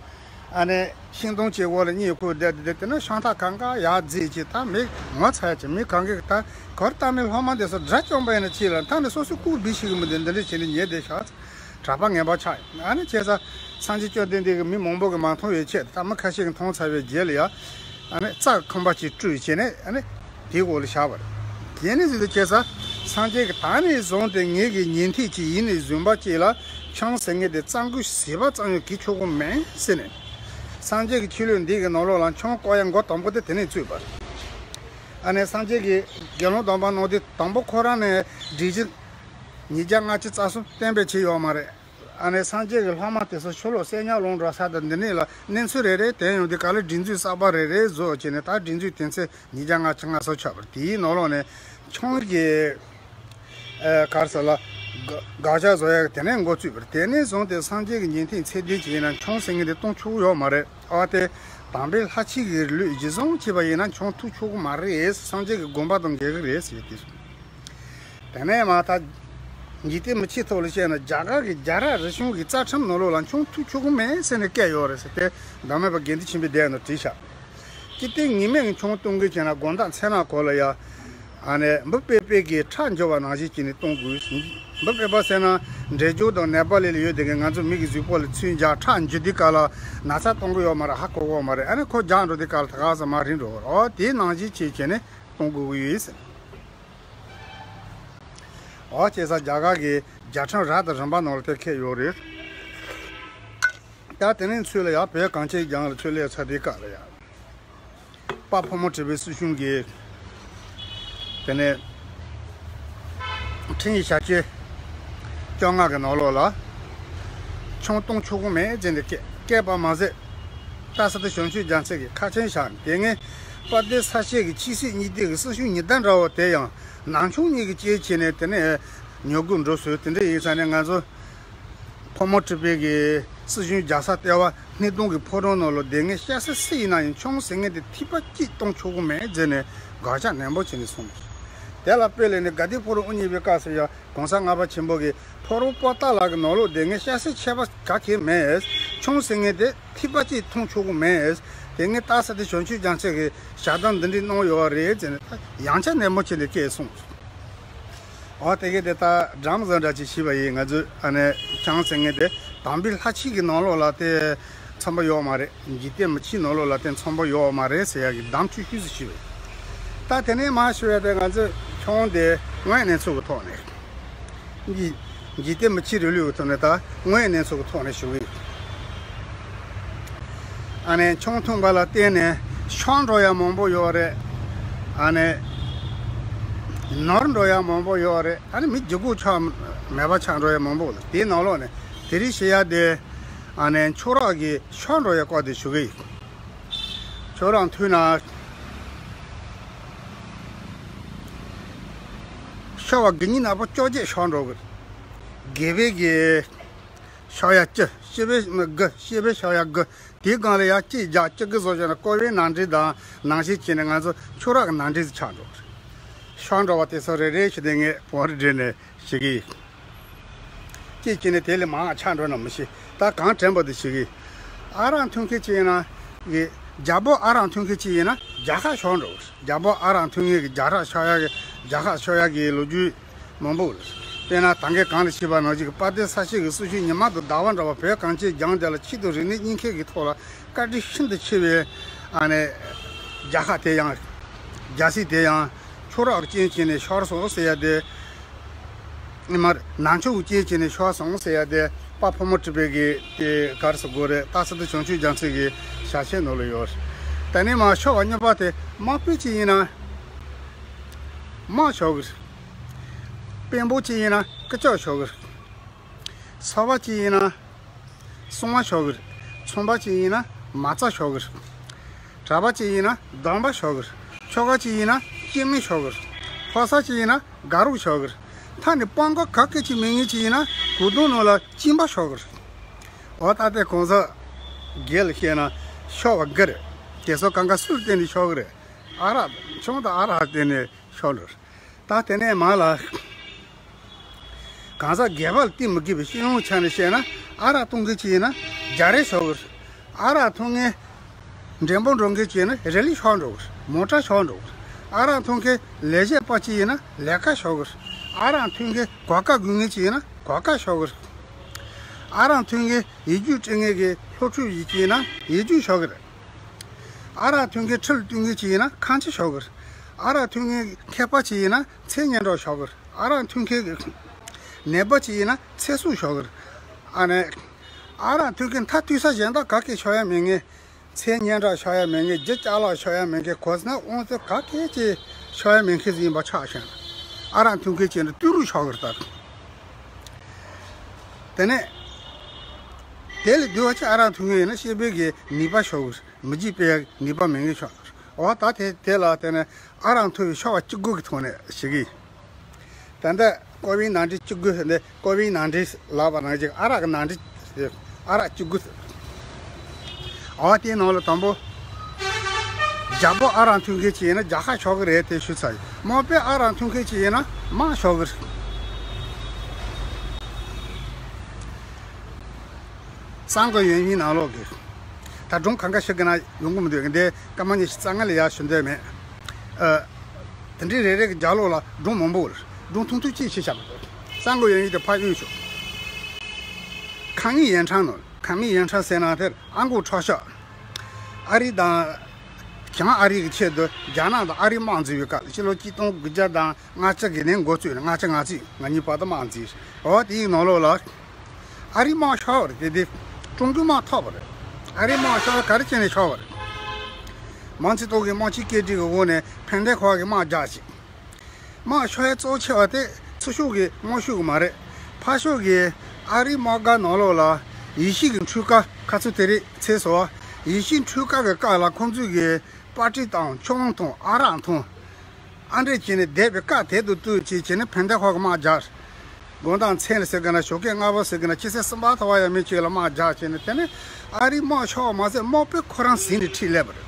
ཨ་ནི་ཤིང་སྡོང་གཅིག་འོག་ལ་གཉིད་ཁུག་བསྡད་བསྡད་དེ་ནས་ཤིང་རྟ་གང་ག་ཡར་འཛེགས་ཀྱི་ད་མི་ངོ་ཚ་ཡ་ཅིག་མི་གང་གི་ད་གར་ལྟ་མི་སློབ་མ་འདི་ཚོ་དགྲ་བཅོམ་པ་ཡིན་ན་ཅི་ལ་ད་ནི་སོ་སོའི་སྐུ་སྦི་ཤི་གི་མི་འདི་འདི་འདྲ་བྱས་ནས་ཉལ་བསྡད་ཤག་གྲྭ་པ་ངན་པ་ཆགས་ཡོད། ཨ་ནི་བྱས་ཙང་སངས་རྒྱས་བཅོམ་ལྡན་འདས་ཀྱི་མི་མང་པོ་གི་མ་མཐོང་བའི་ཆེད་དུ་ད་མི་ཁ་ཤས་ཀྱིས་མཐོང་ཚར་བའི་རྗེས་ལ་ཡ་ཨ་ནི་རྩྭ་ཁང་པ་ཅིག་བསྐྲུན་བྱས་ནས་ཨ་ནི། དེའི་འོག་ལ་བཞག་པ་རེད། དེ་ནས་ཟེར་དུས་ཁྱེད་ས་སངས་རྒྱས་ཀྱིས་ད་ནས་བཟུང་སྟེ་ངེད་ཀྱི་ཉན་ཐོས་ཅིག་ཡིན་ནས་བཟུང་པ་ཅིག་ལ་ཆང་ཟེར་མཁན་དེ་རྩ་འགུལ་ཟེར་བ་ཙམ་ཡང་གི་ཆོག་གི་མེད་ཟེར་ནས། སངས་རྒྱས་ཀྱི་ཆོས་ལུགས་འདི་གི་ནང་ལོགས་ལ་ཆང་བཀོག་ཡ་འགོ་དང་པོ་དེ་དེ་ནས་བཙུགས་པ་རེད། ཨ་ནེ་སངས་རྒྱས་ཀྱིས་དགེ་སློང་དམ་པ་གནང་དུས་དང་པོ་ཁོ་རང་ནས་སྒྲིག་གཞི་ཉིས་བརྒྱ་ལྔ་བཅུ་རྩ་གསུམ་གཏན་འབེབས་བྱས་ཡོད་མ་རེད། ཨ་ནེ་སངས་རྒྱས་ཀྱི་སློབ་མ་དེ་ཚོ་ཕྱི་ལོགས་བསོད་སྙོམས་སློང་འགྲོ་ས་དང་འདི་ནས་ལ་གནས་ཚུལ་རེ་རེ་དྲན་ཡོང་དུས་ག་ལེར་སྒྲིག་འཛུགས་གསར་པ་རེ་རེ་བཟོ་བྱས་ནས་ད་སྒྲིག་འཛུགས་དེ་ཚེ་ཉིས་བརྒྱ་ལྔ་བཅུ་ང་གསུམ་ཆགས་པ་རེད། དེའི་ནང་ལོགས་ནས་ཆང་གི་ཨ་ག་རེ་ཟེར་ལ་དགག་བྱ་བཟོ་ཡག་དེ་ནས་འགོ་བཙུགས་པ་རེད། དེ་ནས་བཟུང་སྟེ་སངས་རྒྱས་ཀྱི་ཉན་ཐོས་ཚད་ལྡན་ཅིག་ཡིན་ན་ཆང་ཟེར་མཁན་དེ་བཏུང་ཆོག་གི་ཡོད་མ་རེད། ཨ་དེ་དམ་པའི་ལྷ་ཆོས་ཀྱི་ལུགས་གཞི་བཟུང་བྱས་པ་ཡིན་ན་ཆང་འཐུང་ཆོག་གི་མ་རེད། སངས་རྒྱས་ཀྱི་དགོངས་པ་དང་འགལ་གྱི་རེད་ཟེར་ཏེ། དེ་ནས་མ་ད་འཇིག་རྟེན་མི་ཆོས་ཐོག་ལ་བཤད་ན་རྒྱ་གར་གྱི་རྒྱལ་རབས་རིམ་བྱུང་གི་རྩ་ཁྲིམས་ནང་ལོགས་ལ་ཆང་འཐུང་ཆོག་གི་མེད་ཟེར་ནས་བཀལ་ཡོད་རེད་ཟེར་ཏེ་བདག་མེད་པ་དགེ་འདུན་ཆོས་འཕེལ་སྡེ་ནང་བྲིས་ཤག་སྤྱིར་བཏང་ཉི་མས་ཆང་འཐུང་གི་བྱས་ན་དགོང་དག་མཚན་ནག་གོ་ལ་ཡ། ཨ་ནེ་འབུ་དཔེ་དཔེ་གི་ཁྲག་འཇུ་བ་ནང་བཞིན་བྱས་ནས་གཏོང་དགོས། འབུ་དཔེ་པ་ཟེར་ན་འབྲས་ལྗོངས་དང་ནེ་པ་ལི་ལ་ཡོད་དེ་གི་ང་ཚོ་མི་གི་གཟུགས་པོ་ལ་ཚོས་རྒྱག་ཁྲག་འཇུ་དུས་སྐབས་ལ་ན་ཚ་གཏོང་གི་ཡོད་མ་རེད། ཧ་གོ་གི་ཡོད་མ་རེད། ཨ་ནེ་ཁོ་རྒྱག་འགྲོ་དུས་སྐབས་ལ་ད་ག་ས་མ་རིང་འགྲོ་གི་རེད། ཨོ་དེའི་ནང་བཞིན་བྱས་བྱས་ནས་གཏོང་དགོས་ཀྱི་ཡོད་ཟེར། འོ་བྱས་ཙང་རྒྱ་གར་གྱི་རྒྱལ་ཁྲིམས་རབ་དང་རིམ་པ་ནང་ལ་དེ་འཁོད་ཡོད་རེད། ད་དེ་ནས་ཚུར་ལ་ཡང་བོད་གངས་ཅན་ལྗོངས་ལ་ཚུར་སླེབས་ཚར་དུས་སྐབས་ལ་ཡང་། དཔལ་ཕོ་མོ་གྲུ་པའི་སྲིད་གཞུང་གིས་དེ་ནས་ཁྲིམས་ཡིག་ཞབས་ཞུ་བཅོ་ལྔ་གི་ནང་ལོགས་ལ་ཆུང་གཏོང་ཆོག་གི་མེད་ཟེར་ནས་བཀོད་བཀོད་པ་མ་ཟད། ཏཱ་སི་ཏུ་བྱང་ཆུབ་རྒྱལ་མཚན་གྱིས་ཁ་ཆེམས་བཞག་དེ་སྔའི་དཔལ་ལྡན་ས་སྐྱའི་གི་ཆོས་སྲིད་གཉིས་ལྡན་གྱི་སྲིད་གཞུང་ཉི་ཟླ་འདྲ་བོ་དེ་ཡང་ནང་ཆུང་གཉིས་ཀྱི་སྐྱེས་བྱས་ནས་དེ་ནས་ཉོ་དགོས་འགྲོ་སྲོལ་དེ་འདྲ་ཡིན་ཙང་ནས་ང་ཚོ་ཕོ་མོ་གྲུ་པའི་གི་སྲིད་གཞུང་རྒྱལ་ས་ལྟེ་བ་སྣེ་གདོང་གི་ཕོ་བྲང་ནང་ལ་སྡོད་མཁན་སྐྱ་སེར་སུ་ཡིན་ན་ཡང་ཆུང་ཟེར་མཁན་དེ་ཐིགས་པ་གཅིག་གཏོང་ཆོག་གི་མེད་ཟེར་ནས་དགག་བྱ་ནན་པོ་བྱས་ནས་གསུངས། དེ་ལ་དཔེ་ལེན་ནས་དགའ་ལྡན་ཕོ་བྲང་དབུ་བརྙེས་པའི་སྐབས་སུ་ཡང་གོང་ས་ལྔ་པ་ཆེན་པོ་གིས་ཕོ་བྲང་པོ་ཏཱ་ལ་གི་ནང་ལོགས་སྡོད་མཁན་སྐྱ་སེར་ཁྱད་པར་ག་གེ་མེད། ཆུང་ཟེར་མཁན་དེ་ཐིགས་པ་གཅིག་མཐོང་ཆོག་གི་མེད། དེ་སྔའི་ཏཱ་སི་ཏུ་བྱང་ཆུབ་རྒྱལ་མཚན་གྱིས་ཞལ་གདམས་འདི་འདྲའི་གནང་ཡོད་རེད་ཟེར་ནས་ད་ཡང་བསྐྱར་ནན་པོ་བྱས་ནས་སྐད་གསུངས། འོ་དེ་གས་དེ་ད་འགྲམ་བཟང་འདྲ་ཅིག་བྱས་པ་ཡིན། ང་ཚོས་ཨ་ནི་ཆང་ཟེར་མཁན་དེ་དམ་པའི་ལྷ་ཆོས་ཀྱི་ནང་ལོགས་ལ་དེ་འཚམ་པོ་ཡོད་མ་རེད། འཇིག་རྟེན་མི་ཆོས་ནང་ལོགས་ལ་དེ་འཚམ་པོ་ཡོད་མ་རེད་ཟེར་ཡག་གི་གདམས་ཆུང་ཆུང་ཞིག་བྱས་པ་ཡིན། ད་དེ་ནས་མར་ཞུ་ཡ་དེ་ང་ཚོས་ཆང་དེ་དངོས་གནས་ཚུལ་གྱི་ཐོག་ནས། འཇིག་འཇིག་རྟེན་མི་ཆོས་རིང་ལུགས་ཀྱི་ཐོག་ནས་ད་དངོས་གནས་ཚུལ་གྱི་ཐོག་ནས་ཞུ་གི་ཡོད། ཨ་ནི་ཆང་འཐུང་པ་ལ་བརྟེན་ནས་ཤོར་འགྲོ་ཡ་མང་པོ་ཡོད་རེད། ཨ་ནི་ནོར་འགྲོ་ཡ་མང་པོ་ཡོད་རེད། ཨ་ནི་མི་རྒྱུ་གུ་ཆགས་མེད་པ་ཆགས་འགྲོ་ཡ་མང་པོ་ལ་དེའི་ནང་ལོགས་ནས་དེ་རིང་བཤད་ཡ་དེ་ཨ་ནི་ཆང་རག་གི་ཤོར་འགྲོ་ཡ་སྐོར་དེ་ཞུ་གི་ཡོད། ཁྱོད་རང་འཐུང་ན་ཤོར་བ་དགུ་གཉིས་ནག་པོ་བཅོ་བརྒྱད་ཤོར་འགྲོ་གི། དགེ་བའི་གི་ཤོར་ཡ་བཅུ། སྤྱི་པའི་དགུ། སྤྱི་པའི་ཤོར་ཡ་དགུ། དེའི་སྒང་ལ་ཡ་གཅིག་རྒྱག་གཅིག་གི་བཟོ་བྱས་ན་ཀོ་བའི་ནང་འདྲེན་དང་ནང་བཞིན་བྱས་ནས་ང་ཚོ་ཆང་རག་གི་ནང་འདྲེན་ཆགས་འགྲོ་གི། ཤོར་འགྲོ་བ་དེ་ཚོ་རེ་རེ་བྱས་ཏེ་ངས་བང་རིམ་བསྒྲིགས་ནས་བཤད་ཀྱི་ཡིན། གཅིག་བྱས་ནས་དེ་ལས་མང་ཆགས་འགྲོ་ན་མི་ཤེས། ད་གང་དྲན་པ་དེ་བྱེད་ཀྱི། ཨ་རག་འཐུང་མཁན་གཅིག་ཡིན་ན། གི་རྒྱལ་པོ་ཨ་རག་འཐུང་མཁན་གཅིག་ཡིན་ན་རྒྱལ་ཁ་ཤོར་འགྲོ། རྒྱལ་པོ་ཨ་རག་འཐུང་མཁན་གྱི་རྒྱལ་ཁ་ཤོར་ཡ་གི་རྒྱལ་ཁ་ཤོར་ཡ་གི་ལོ་རྒྱུས་མང་པོ་རེད། དཔེར་ན་ད་གིན་གོང་ལ་བཤད་པ་ནང་བཞིན་གྱི་དཔལ་ལྡན་ས་སྐྱ་གི་སྲིད་ཞུ་ཉི་མ་དང་ཟླ་བ་འདྲ་བ་བོད་གངས་ཅན་ལྗོངས་འདི་ལ་ཆོས་དང་རིག་གནས་གཉིས་ཀའི་གི་ཐོག་ལ་བཀའ་དྲིན་ཤིན་ཏུ་ཆེ་བའི་ཨ་ནི་རྒྱལ་ཁ་དེ་ཡང་རྒྱལ་སྲིད་དེ་ཡང་ཆང་རག་རྐྱེན་བྱས་ནས་ཤོར་སོང་ཟེར་ཡ་དེ། ཨེ་མར་ནང་ཆོས་ཀྱི་རྐྱེན་བྱས་ནས་ཤོར་སོང་ཟེར་ཡ་དེ་དཔལ་ཕོ་མོ་གྲུ་པའི་གི་དེ་ག་རེ་ཟེར་དགོས་རེད། ཏཱ་སི་ཏུ་བྱང་ཆུབ་རྒྱལ་མཚན་གྱི་ཞལ་ཆེམས་ནང་ལ་ཡོད་རེད། དེ་ནས་མར་ཤོར་བ་གཉིས་པ་དེ་དམག་དཔོན་གཅིག་ཡིན་ན་དམག་ཤོར་གི་རེད། དཔོན་པོ་གཅིག་ཡིན་ན་སྐུ་ལྕོགས་ཤོར་གི་རེད། ཚོ་པ་གཅིག་ཡིན་ན་སྲུང་མ་ཤོར་གི་རེད། ཚོང་པ་གཅིག་ཡིན་ན་མ་རྩ་ཤོར་གི་རེད། གྲྭ་པ་གཅིག་ཡིན་ན་སྡོམ་པ་ཤོར་གི་རེད། ཁྱོ་ག་གཅིག་ཡིན་ན་སྐྱེ་དམན་ཤོར་གི་རེད། ཕོ་གསར་གཅིག་ཡིན་ན་དགའ་རོགས་ཤོར་གི་རེད། ད་ནི་དཔང་ག་ག་གེ་ཅིག་མེད་མཁན་གཅིག་ཡིན་ན་གོས་ཐུང་ནང་ལ་གཅིན་པ་ཤོར་གི་རེད། འོ་ད་ལྟའི་གོང་ས་རྒྱལ་ལ་བཤད་ན་ཤོར་བ་དགུ་རེད། དེ་ཚོ་གང་ག་སུར་བརྟེན་ནས་ཤོར་གི་རེད། ཨ་རག་ཆང་དང་ཨ་རག་བརྟེན་ནས་ཤོར་འགྲོ་རེད། ད་དེ་ནས་མར་ལ། གང་ཟག་སྒེར་པ་ལ་བལྟས་མི་དགོས་པའི་སྤྱི་ཡོངས་ཆ་ནས་བཤད་ན་ཨ་རག་འཐུང་མཁན་གཅིག་ཡིན་ན་རྒྱ་རེད་ཤོར་གི་རེད། ཨ་རག་འཐུང་མཁན་འགྲེམས་སྤོ་འགྲོ་མཁན་གཅིག་ཡིན་ན་རི་ལི་ཤོར་འགྲོ་གི་རེད། མོ་ཊ་ཤོར་འགྲོ་གི་རེད། ཨ་རག་འཐུང་མཁན་ལས་བྱེད་པ་གཅིག་ཡིན་ན་ལས་ཀ་ཤོར་གི་རེད། ཨ་རག་འཐུང་མཁན་གོ་སྐབས་དགོས་མཁན་གཅིག་ཡིན་ན་གོ་སྐབས་ཤོར་གི་རེད། ཨ་རག་འཐུང་མཁན་ཡིད་རྒྱུད་སྤྲད་མཁན་གྱི་སློབ་ཕྲུག་ཡིན་གཅིག་ཡིན་ན་ཡིད་རྒྱུད་ཤོར་གི་རེད། ཨ་རག་འཐུང་མཁན་ཁྲིམས་བཏོན་མཁན་གཅིག་ཡིན་ན་ཁང་ཁྱི་ཤོར་གི་རེད། ཨ་རག་འཐུང་མཁན་མཁས་པ་གཅིག་ཡིན་ན་མཚན་སྙན་གྲགས་ཤོར་གི་རེད། ཨ་རག་འཐུང་མཁན་ནད་པ་གཅིག་ཡིན་ན་ཚེ་སྲོག་ཤོར་གི་རེད། ཨ་ནི། ཨ་རག་འཐུང་མཁན་མཐའ་གཏུགས་ས་གཞན་དག་ག་གེ་ཤོར་ཡ་མེད་མཁན། མཚན་སྙན་གྲགས་ཤོར་ཡ་མེད་མཁན། རྒྱུ་ཅ་ལག་ཤོར་ཡ་མེད་མཁན། གོ་ས་ན་དབང་ཚད་ག་གེ་ཅིག་ཤོར་ཡ་མེད་མཁན་ཟིག་ཡིན་པ་ཆགས་བཞག་ན། ཨ་རག་འཐུང་མཁན་གཅིག་ཡིན་ན་ཏི་རུ་ཤོར་གི་རེད་ད། དེ་ནས། དེ་ལས་སྡུག་པ་ཅིག་ཨ་རག་འཐུང་མཁན་ཡིན་ན་སྐྱེས་པའི་གི་ནུས་པ་ཤོར་གི་རེད། མི་རྒྱུད་སྤེལ་ཡ་ནུས་པ་མེད་མཁན་ཤོར་གི་རེད། འོ་ད་དེ་དེ་ལ་བརྟེན་ནས་ཨ་རག་འཐུང་བའི་ཤོར་བ་བཅུ་དགུ་གི་ཐོག་ནས་ཞུ་གི་ཡིན། ད་ལྟ་ཀོ་བའི་ནང་འདྲེན་བཅུ་དགུ་འདི་ཀོ་བའི་ནང་འདྲེན་ལབ་པ་ནང་བཞིན་ཨ་རག་གི་ནང་འདྲེན་ཨ་རག་བཅུ་དགུ། འོ་དེའི་ནང་ལ་དང་པོ། རྒྱལ་པོ་ཨ་རག་འཐུང་མཁན་གཅིག་ཡིན་ན་རྒྱལ་ཁ་ཤོར་གི་རེད་དེ་ཞུ་ཚར་ཡིན། དམག་དཔོན་ཨ་རག་འཐུང་མཁན་གཅིག་ཡིན་ན་དམག་ཤོར་གི་རེད། གསང་སྒོ་ཡོད་མིན་ནང་ལོགས་ཀྱི། ད་སྒྲུང་གང་ག་ཞིག་གི་ན་ཡོང་གི་མི་འདུག་འདི་སྐར་མ་ཉི་ཤུ་རྩ་ལྔ་ལ་ཡར་ཞུ་འདོད་མེད། ཨ། དེ་འདྲའི་རེ་རེ་གི་རྒྱབ་ལོགས་ལ་སྒྲུང་མང་པོ་རེད། སྒྲུང་ཐུང་ཐུང་གཅིག་ཞིག་བཤད་པ་རེད། གསང་སྒོ་ཡོད་མིན་དེ་ཕར་གཡུག་ཞོག་ཁང་མིག་ཡན་ཁྲང་ནང་ཁང་མིག་ཡན་ཁྲང་ཟེར་ན་དེར་ཨ་འགོག་ཁྲག་ཤ། ཨ་རི་དང་། བྱང་ཨ་རི་གི་ཆེད་དུ་རྒྱ་ནག་དང་ཨ་རིའི་དམག་འཛིང་བའི་སྐབས་ཕྱི་ལོ་གཅིག་སྟོང་དགུ་བརྒྱ་དང་ལྔ་བཅུ་གི་ནས་འགོ་བཙུགས་ནས་ལྔ་བཅུ་ང་གཅིག་ང་གཉིས་བར་དུ་དམག་འཛིང་། འོ་དེའི་ནང་ལོགས་ལ་ཨ་རིའི་དམག་ཤོར་བ་རེད། དེ་དེ་ཀྲུང་གོའི་དམག་ཐོབ་པ་རེད། ཨ་རིའི་དམག་ཤོར་བ་ག་རེ་བྱས་ནས་ཤོར་བ་རེད། མའོ་ཙེ་ཏུང་གི་དམག་སྤྱིའི་བཀོད་སྒྲིག་གི་འོག་ནས་ཕན་ཐོགས་ཁ་གི་དམག་རྒྱག་ཅིག་དམག་ཤོར་ཡ་གཙོ་ཆེ་བ་དེ་ཚུར་ཤོག་གི་དམག་ཤོར་གི་མ་རེད། ཕར་ཤོག་གི་ཨ་རིའི་དམག་སྒར་ནང་ལོགས་ལ་ཡེ་ཤུ་གི་འཕྲུལ་ཁ་ཁ་ཚུར་དེ་རིང་ཚེས་སོ། ཡེ་ཤུ་འཕྲུལ་ཁ་གི་སྐབས་ལ་ཁོང་ཚོས་གི་པར་ཊི་དང་ཆང་དང་ཨ་རག་འཐུང་། ཨ་འདྲས་བྱས་ནས་བསྡད་པའི་སྐབས་དེ་དུ་ལྟོས་བྱས་བྱས་ནས་ཕན་བདེ་ཧོ་གི་དམག་རྒྱག་དགོང་དག་མཚན་ལ་ཟེར་གི་ན་ཞོགས་ཀས་སྔ་པོ་ཟེར་གི་ན་ཕྱི་ཚེས་གསུམ་པ་ཐོ་བ་ཡང་མི་གཅིག་ལ་དམག་རྒྱག་བྱས་ནས་དེ་ནས་ཨ་རིའི་དམག་ཤོར་བ་མ་ཟད་དམག་དཔོན་ཁོ་རང་ཟིན་ནས་ཁྲིད་སླེབས་པ་རེད།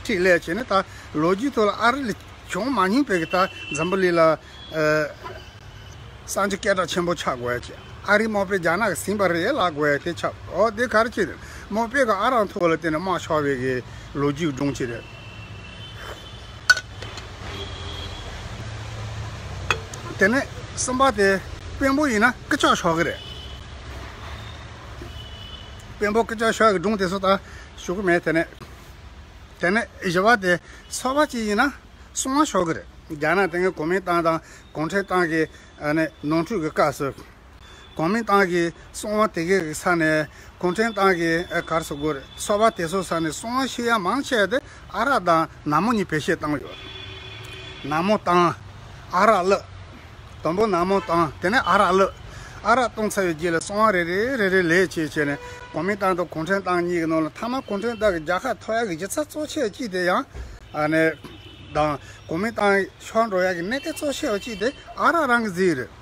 ཁྲིད་སླེབས་བྱས་ནས་ད་ལོ་རྒྱུས་ཐོག་ལ་ཨ་རི་ལ་བྱུང་མ་མྱོང་པའི་གི་ད་འཛམ་བུ་གླིང་ལ་ཨ་གསར་འགྱུར་སྐད་གྲགས་ཆེན་པོ་ཆགས་དགོས་ཡ་ཅིག་ཨ་རིའི་དམག་དཔོན་རྒྱ་ནག་གིས་ཟིན་པ་རེད་ལབ་དགོས་ཡ་དེ་ཆགས། འོ་དེ་ག་རེ་བྱས་ནས་དམག་དཔོན་གི་ཨ་རག་འཐུང་བ་ལ་བརྟེན་ནས་དམག་ཤོར་བའི་གི་ལོ་རྒྱུས་སྒྲུང་ཅིག་རེད། དེ་ནས་གསུམ་པ་དེ་དཔོན་པོ་ཡིན་ན་སྐུ་ལྕགས་ཤོར་གི་རེད། དཔོན་པོ་སྐུ་ལྕགས་ཤོར་གི་སྒྲུང་དེ་ཚོ་ད་ཞུ་གི་མེད། དེ་ནས་དེ་ནས་བཞི་པ་དེ་ཚོགས་པ་གཅིག་ཡིན་ན་སྲུང་བ་ཤོར་གི་རེད། རྒྱ་ནག་དེ་སྔའི་གོ་མིན་ཏང་དང་གུང་ཁྲན་ཏང་གི་ཨ་ནི་ནོར་འཁྲུལ་གི་སྐབས་སུ། གོ་མིན་ཏང་གི་སྲུང་བ་དེ་གའི་ས་ནས་གུང་ཁྲན་ཏང་གི་ཨ་ག་རེ་ཟེར་དགོས་རེད། ཚོགས་པ་དེ་ཚོ་ས་ནས་སྲུང་བ་ཤི་ཡ་མང་ཆེ་བ་དེ་ཨ་རག་དང་ནག་མོ་གཉིས་བེད་སྤྱོད་བཏང་ཡོད། ནག་མོ་བཏང་། ཨ་རག་བླུགས། དང་པོ་ནག་མོ་བཏང་། དེ་ནས་ཨ་རག་བླུགས། ཨ་རག་བཏང་ཚར་བའི་རྗེས་ལ་སྲུང་བ་རེ་རེ་རེ་རེ་ལས་བྱས་བྱས་ནས་གོ་མིན་ཏང་དང་གུང་ཁྲན་ཏང་གཉིས་ཀྱི་ནང་ལ་མཐའ་མ་གུང་ཁྲན་ཏང་གི་རྒྱལ་ཁ་ཐོབ་ཡ་གི་གཞི་རྩ་གཙོ་ཆེ་བ་གཅིག་དེ་ཡང་ཨ་ནི་དང་གོ་མིན་ཏང་ཤོར་འགྲོ་ཡ་གི་གནད་དོན་གཙོ་ཆེ་བ་གཅིག་དེ་ཨ་རག་རང་གི་རྫས་རེད།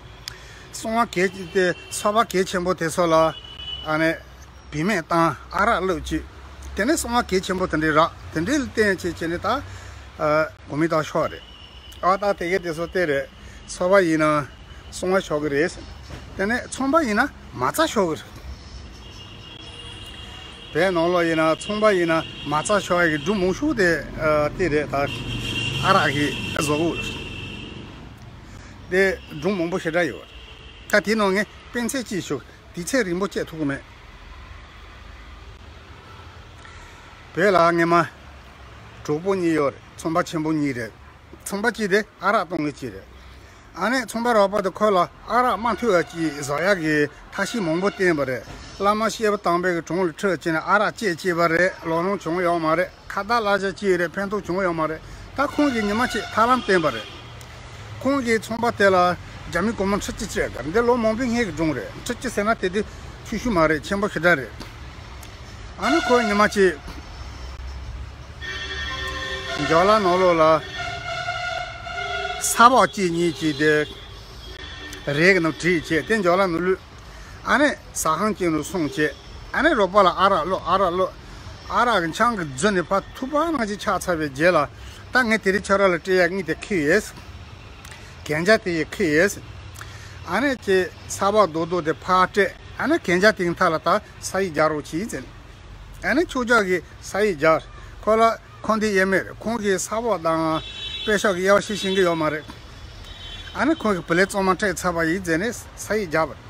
སྲུང་བ་གལ་ཆེ་དེ་ཚོགས་པ་གལ་ཆེན་པོ་དེ་ཚོ་ལ་ཨ་ནི་བེད་མེད་བཏང་། ཨ་རག་བླུགས་བྱས། དེ་ནས་སྲུང་བ་གལ་ཆེན་པོ་དེ་འདྲའི་རག་དེ་འདྲའི་ལ་བརྟེན་བྱས་བྱས་ནས་ད་ཨ་གོ་མིན་ཏང་ཤོར་རེད། ཨ་ད་དེ་གའི་དེ་ཚོ་དེ་རེད། ཚོགས་པ་ཡིན་ན་སྲུང་བ་ཤོར་གི་རེད། དེ་ནས་ཚོང་པ་ཡིན་ན་མ་རྩ་ཤོར་གི་རེད། བོད་ནང་ལོགས་ཡིན་ན་ཚོང་པ་ཡིན་ན་མ་རྩ་ཤོར་ཡ་གི་སྒྲུང་མང་ཤོས་དེ་ཨ་དེ་རེད། ད་ཨ་རག་གི་བཟོ་བོ་རེད། དེ་སྒྲུང་མང་པོ་ཞེ་དྲག་ཡོད། ད་དེའི་ནང་ངས་སྤེལ་ཚད་ཅིག་ཞུ། དུས་ཚོད་རིང་པོ་བྱེད་ཐུབ་ཀྱི་མེད། བོད་ལ་སྔས་མ་གྲོགས་པོ་གཉིས་ཡོད་རེད། ཚོང་པ་ཆེན་པོ་གཉིས་རེད། ཚོང་པ་གཅིག་དེ་ཨ་རག་གཏོང་མཁན་གཅིག་རེད། ཨ་ནི་ཚོང་པ་རོགས་པ་དེ་ཁོ་ལ་ཨ་རག་མ་འཐུང་བ་གཅིག་བཟོ་ཡག་གི་ཐབས་ཤེས་མང་པོ་བསྟན་པ་རེད། བླ་མ་སྐྱེས་བུ་དམ་པའི་གི་དྲུང་ལ་ཁྲིད་བྱས་ནས་ཨ་རག་བཅད་བཅད་པ་རེད། ལོག་ལོང་བྱུང་ཡོད་མ་རེད། ཁ་བརྡ་གླ་ཆ་གཅིག་རེད། ཕན་ཐོགས་བྱུང་ཡོད་མ་རེད། ད་ཁོང་གིས་ཉི་མ་གཅིག་ཐབས་ལམ་བསྟན་པ་རེད། ཁོང་གིས་ཚོང་པ་དེ་ལ་རྒྱ་མི་སྒོར་མོ་ཁྲི་གཅིག་སྤྲད་ག་རེ། འདི་ལོ་མང་པོའི་སྔོན་གྱི་སྒྲུང་རེད། ཁྲི་གཅིག་ཟེར་ན་དེ་དུས་ཆུང་ཆུང་མ་རེད། ཆེན་པོ་ཞེ་དྲག་རེད། ཨ་ནི་ཁོས་ཉི་མ་གཅིག་འཇོ་ལ་ནང་ལོགས་ལ་ས་ཕག་གཅིག་གཉིས་གཅིག་དེ་རས་ཀྱི་ནང་བྲིས་བྱས་དེ་འཇོ་ལ་ནང་ལུས། ཨ་ནི་ཟ་ཁང་གཅིག་ནང་སོང་བྱས། ཨ་ནི་རོགས་པ་ལ་ཨ་རག་བླུགས། ཨ་རག་བླུགས། ཨ་རག་གི་ཆང་གིས་རྫུས་ནས་ཕར་ཐུག་པ་ནང་བཞིན་ཆགས་ཚར་བའི་རྗེས་ལ། ད་ངས་དེ་རིང་ཁྱོད་རང་ལ་སྤྲད་ཡག་དངུལ་དེ་ཁེ་ཡོད། གན་རྒྱ་དེ་ཡི་ཁེ་ཡོད། ཨ་ནི་ཁྱེད་ས་ཕག་རྡོག་རྡོག་དེ་ཕར་སྤྲད། ཨ་ནི་གན་རྒྱ་དེའི་མཐའ་ལ་ད་ས་ཡིག་རྒྱག་རོགས་གྱིས་ཟེར། ཨ་ནི་ཁྱོད་ཅག་གིས་ས་ཡིག་རྒྱག་ཁོ་ལ་ཁོང་དེ་དབྱེ་མེད་རེད། ཁོང་གིས་ས་ཕག་དང་པད་ཤག་གི་དབྱེ་བ་ཤེས་ཤེས་ཀྱི་ཡོད་མ་རེད། ཨ་ནི་ཁོང་གིས་བུ་ལོན་གཙང་མ་སྤྲད་ཚར་བ་ཡིན་ཟེར་ནས་ས་ཡིག་རྒྱག་པ་རེད།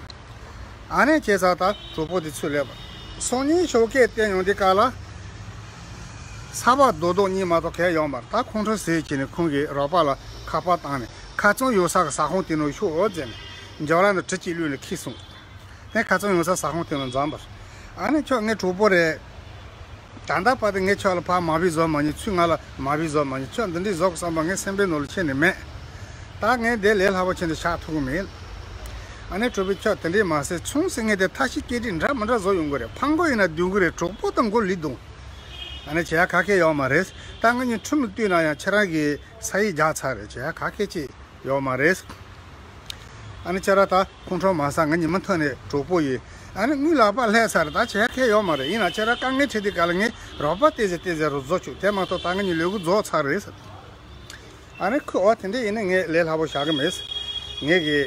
ཨ་ནི་བྱས་ཙང་ད་གྲོགས་པོ་དེ་ཚུར་སླེབས་པ། སང་ཉིན་ཞོགས་ཀས་བལྟས་ཡོང་དུས་སྐབས་ལ། ས་ཕག་རྡོག་རྡོག་གཉིས་མ་གཏོགས་གང་ཡང་ཡོད་མ་རེད། ད་ཁོང་ཁྲོ་ཟ་བྱས་ནས་ཁོང་གིས་རོགས་པ་ལ་ཁ་པར་བཏང་ནས་ཁ་རྩང་ཡོད་ས་གི་ཟ་ཁང་དེ་ནང་ཤོག་ཟེར་ནས་འཇོ་ལ་ནས་གྲི་གཅིག་བླུགས་ནས་ཁྲིད་སོང་། ངས་ཁ་རྩང་ཡོད་ས་ཟ་ཁང་དེ་ལ་འཛོམས་པ་རེད། ཨ་ནི་ཁྱོད་ངའི་གྲོགས་པོ་རེད། ད་ལྟ་བར་དུ་ངས་ཁྱོད་ལ་ཕར་མ་བི་བཟོ་མ་མྱོང་། ཁྱོད་ང་ལ་མ་བི་བཟོ་མ་མྱོང་། ཁྱོད་འདི་འདྲའི་བཟོ་དགོས་བསམ་པ་ངའི་སེམས་པའི་ནང་ལ་ཁྱོན་ནས་མེད། ད་ངས་འདི་ལས་སླ་པོ་ཁྱོན་ནས་བཞག་ཐུབ་ཀྱི་མེད། ཨ་ནི་གྲོགས་པོས་ཁྱོད་དེ་འདྲས་མ་ཟེར། ཆུང་ཟེར་ངས་དེ་ཐབས་ཤེས་སྐད་འདྲ་མི་འདྲ་བཟོ་ཡོང་གི་རེད། ཕར་མགོ་ཡིན་ན་མདུན་གི་རེད། གྲོགས་པོ་དང་མགོ་ལུས་གདོང་། ཨ་ནི་བྱེད་ཡ་ག་གེ་ཡོད་མ་རེད། ད་ང་གཉིས་ཁྲིམས་ལ་གཏུགས་ན་ཡང་ཁྱེད་རང་གིས་ས་ཡིག་རྒྱག་ཚར་རེད། བྱེད་ཡ་ག་གེ་ཅིག་ཡོད་མ་རེད། ཨ་ནི་ཁྱེད་རང་ད་ཁོང་ཁྲོ་མ་ཟ། ང་གཉིས་མུ་མཐུད་ནས་གྲོགས་པོ་ཡིན། ཨ་ནི་དངུལ་ལག་པ་སླེབས་ཚར། ད་བྱེད་ཡ་ག་གེ་ཡོད་མ་རེད། ཡིན་ན་ཁྱེད་རང་དཀའ་ངལ་འཕྲད་དུས་སྐབས་ལ་ངས་རོགས་པ་ཏོག་ཙམ་ཏོག་ཙམ་རུ་བཟོ་བཅུག་དེ་མ་གཏོགས་ད་ང་གཉིས་ལས་འགུལ་རྫོགས་ཚར་རེད་ཟེར། ཨ་ནི་ཁོས་འོ་དེ་འདྲ་ཡིན་ན་ངས་ལས་སླ་པོ་བཞག་གི་མེད། ངས་གི་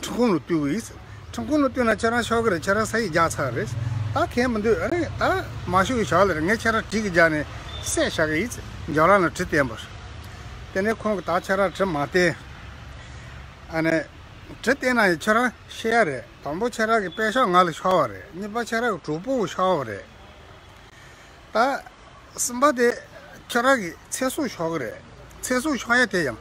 ཁྲིམས་ཁང་ལ་གཏུག་གི་ཡིན། ཁྲིམས་ཁང་ལ་གཏུག་ན་ཁྱེད་རང་ཤོར་གི་རེད། ཁྱེད་རང་ས་ཡིག་རྒྱག་ཚར་རེད། ད་གལ་མི་འདུག་ཨ་ནི་ད་མ་ཤོར་བའི་ཞོར་ལ་རེད། ངས་ཁྱེད་རང་གྲི་གིས་རྒྱག་ནས་བསད་བཞག་གི་ཡིན། འཇོ་ལ་ནས་གྲི་བསྟན་པ་རེད། དེ་ནས་ཁོང་གིས་ད་ཁྱེད་རང་གྲི་མ་བསྟན། ཨ་ནི་གྲི་བསྟན་ན་ཡང་ཁྱེད་རང་ཤི་ཡ་རེད། དང་པོ་ཁྱེད་རང་གི་པད་ཤག་ང་ལ་ཤོར་བ་རེད། གཉིས་པ་ཁྱེད་རང་གི་གྲོགས་པོ་ཤོར་བ་རེད། ད་གསུམ་པ་དེ་ ཁྱེད་རང་གི་ཚེ་སྲོག་ཤོར་གི་རེད། ཚེ་སྲོག་ཤོར་ཡ་དེ་ཡང་།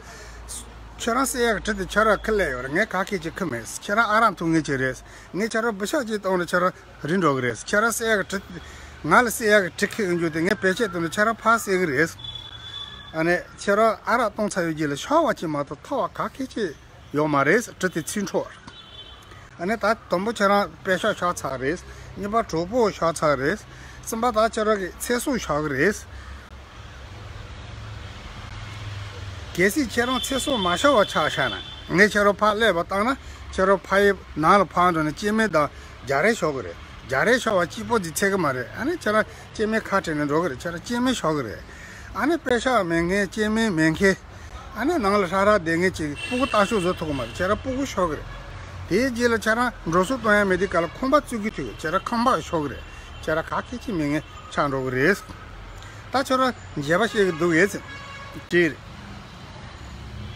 ཁྱེད་རང་བསད་ཡ་གི་གྲི་དེ་ཁྱེད་རང་ཁུར་སླེབས་ཡོད་རེད། ངས་ག་གེ་ཅིག་ཁུར་མེད། ཁྱེད་རང་ཨ་རག་འཐུང་མཁན་ཅིག་རེད། ངས་ཁྱེད་རང་འབུ་ཤ་ཅིག་བཏང་ནས་ཁྱེད་རང་རིལ་འགྲོ་གི་རེད། ཁྱེད་རང་བསད་ཡ་གི་གྲི། ང་ལ་བསད་ཡ་གི་གྲི་ཁུར་ཡོང་རྒྱུ་དེ་ངས་བེད་སྤྱད་བཏང་ནས་ཁྱེད་རང་ཕར་བསད་གི་རེད། ཨ་ནི་ཁྱེད་རང་ཨ་རག་བཏང་ཚར་ཡོད་རྗེས་ལ་ཤོར་བ་ཅིག་མ་གཏོགས་ཐོབ་པ་ག་གེ་ཅིག་ཡོད་མ་རེད། གྲི་དེ་ཚིག་འཕྲོག་ཨ་ནི་ད་དང་པོ་ཁྱེད་རང་པད་ཤག་ཤོར་ཚར་རེད། གཉིས་པ་གྲོགས་པོ་ཤོར་ཚར་རེད། གསུམ་པ་ད་ཁྱེད་རང་གི་ཚེ་སྲོག་ཤོར་གི་རེད། གལ་སྲིད་ཁྱེད་རང་ཚེ་སྲོག་མ་ཤོར་བ་ཆ་བཞག་ན། ངས་ཁྱེད་རང་ཕར་སླེབས་པ་བཏང་ན་ཁྱེད་རང་ཕ་ཡུལ་ནང་ལ་ཕར་འགྲོ་ནས་སྐྱེ་དམན་དང་རྒྱ་རས་ཤོར་གི་རེད། རྒྱ་རས་ཤོར་བ་གཅིག་པོ་འདི་ཚད་གི་མ་རེད། ཨ་ནི་ཁྱེད་རང་སྐྱེ་དམན་ཁ་བྲལ་ནས་འགྲོ་གི་རེད། ཁྱེད་རང་སྐྱེ་དམན་ཤོར་གི་རེད། ཨ་ནི་པད་ཤག་མེད་མཁན་སྐྱེ་དམན་མེད་མཁན། ཨ་ནི་ནང་ལ་ཧྲ་ཧྲ་བསྡད་མཁན་ཅིག་སྤུ་གུ་ལྟ་ཞོག་བཟོ་ཐུབ་གི་མ་རེད། ཁྱེད་རང་སྤུ་གུ་ཤོར་གི་རེད། དེའི་རྗེས་ལ་ཁྱེད་རང་འགྲོ་སོང་གཏོང་ཡ་མེད་དུས་སྐབས་ལ་ཁང་པ་བཙུགས་གི་ཐུག་གི། ཁྱེད་རང་ཁང་པ་ཤོར་གི་རེད། ཁྱེད་རང་ག་གེ་ཅིག་མེད་མཁན་ཆགས་འགྲོ་གི་རེད། ད་ཁྱོད་རང་འགྱེད་པ་བཤད་གི་འདུག་ཡས་ཅི་རེད།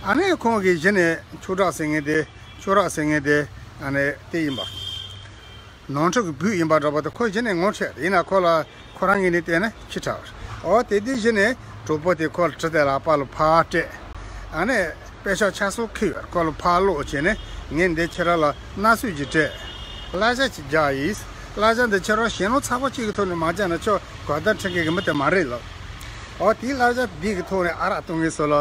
ཨ་ནི་ཁོང་གིས་གཞི་ནས་ཆུ་བྲག་ཟེར་མཁན་དེ་ཆུ་རག་ཟེར་མཁན་དེ་ཨ་ནི་དེ་ཡིན་པ། ནོར་འཁྲུལ་གྱི་བུ་ཡིན་པ་འདྲ་པོ་དེ་ཁོ་གཞི་ནས་ངོ་འཕྲད་ཡིན་ན་ཁོ་ལ་ཁོ་རང་ངོས་ནས་བལྟས་ན་ཁྱི་ཁྲག་རེད། འོ་དེ་དུས་གཞི་ནས་གྲོགས་པོ་དེ་ཁོ་ལ་གྲི་དེ་ལག་པ་ལ་ཕར་སྤྲད། ཨ་ནི་པད་ཤག་ཆ་སོགས་ཁུར་ཡོད། ཁོ་ལ་ཕར་སློག་བྱས་ནས་ངས་འདི་ཁྱེད་རང་ལ་མནའ་གསོལ་ཅིག་སྤྲད། གླ་ཆ་ཅིག་རྒྱག་ཡིན། གླ་ཆ་འདི་ཁྱེད་རང་ཞེ་ནོ་ཚ་པོ་གཅིག་གི་ཐོག་ནས་མ་རྒྱག་ན་ཁྱོད་གོ་བརྡ་འཕྲིན་མཁན་གྱི་མི་དེ་མ་རེད་ལབ། འོ་དེའི་གླ་ཆ་འདི་གི་ཐོག་ནས་ཨ་རག་འཐུང་མཁན་ཚོ་ལ་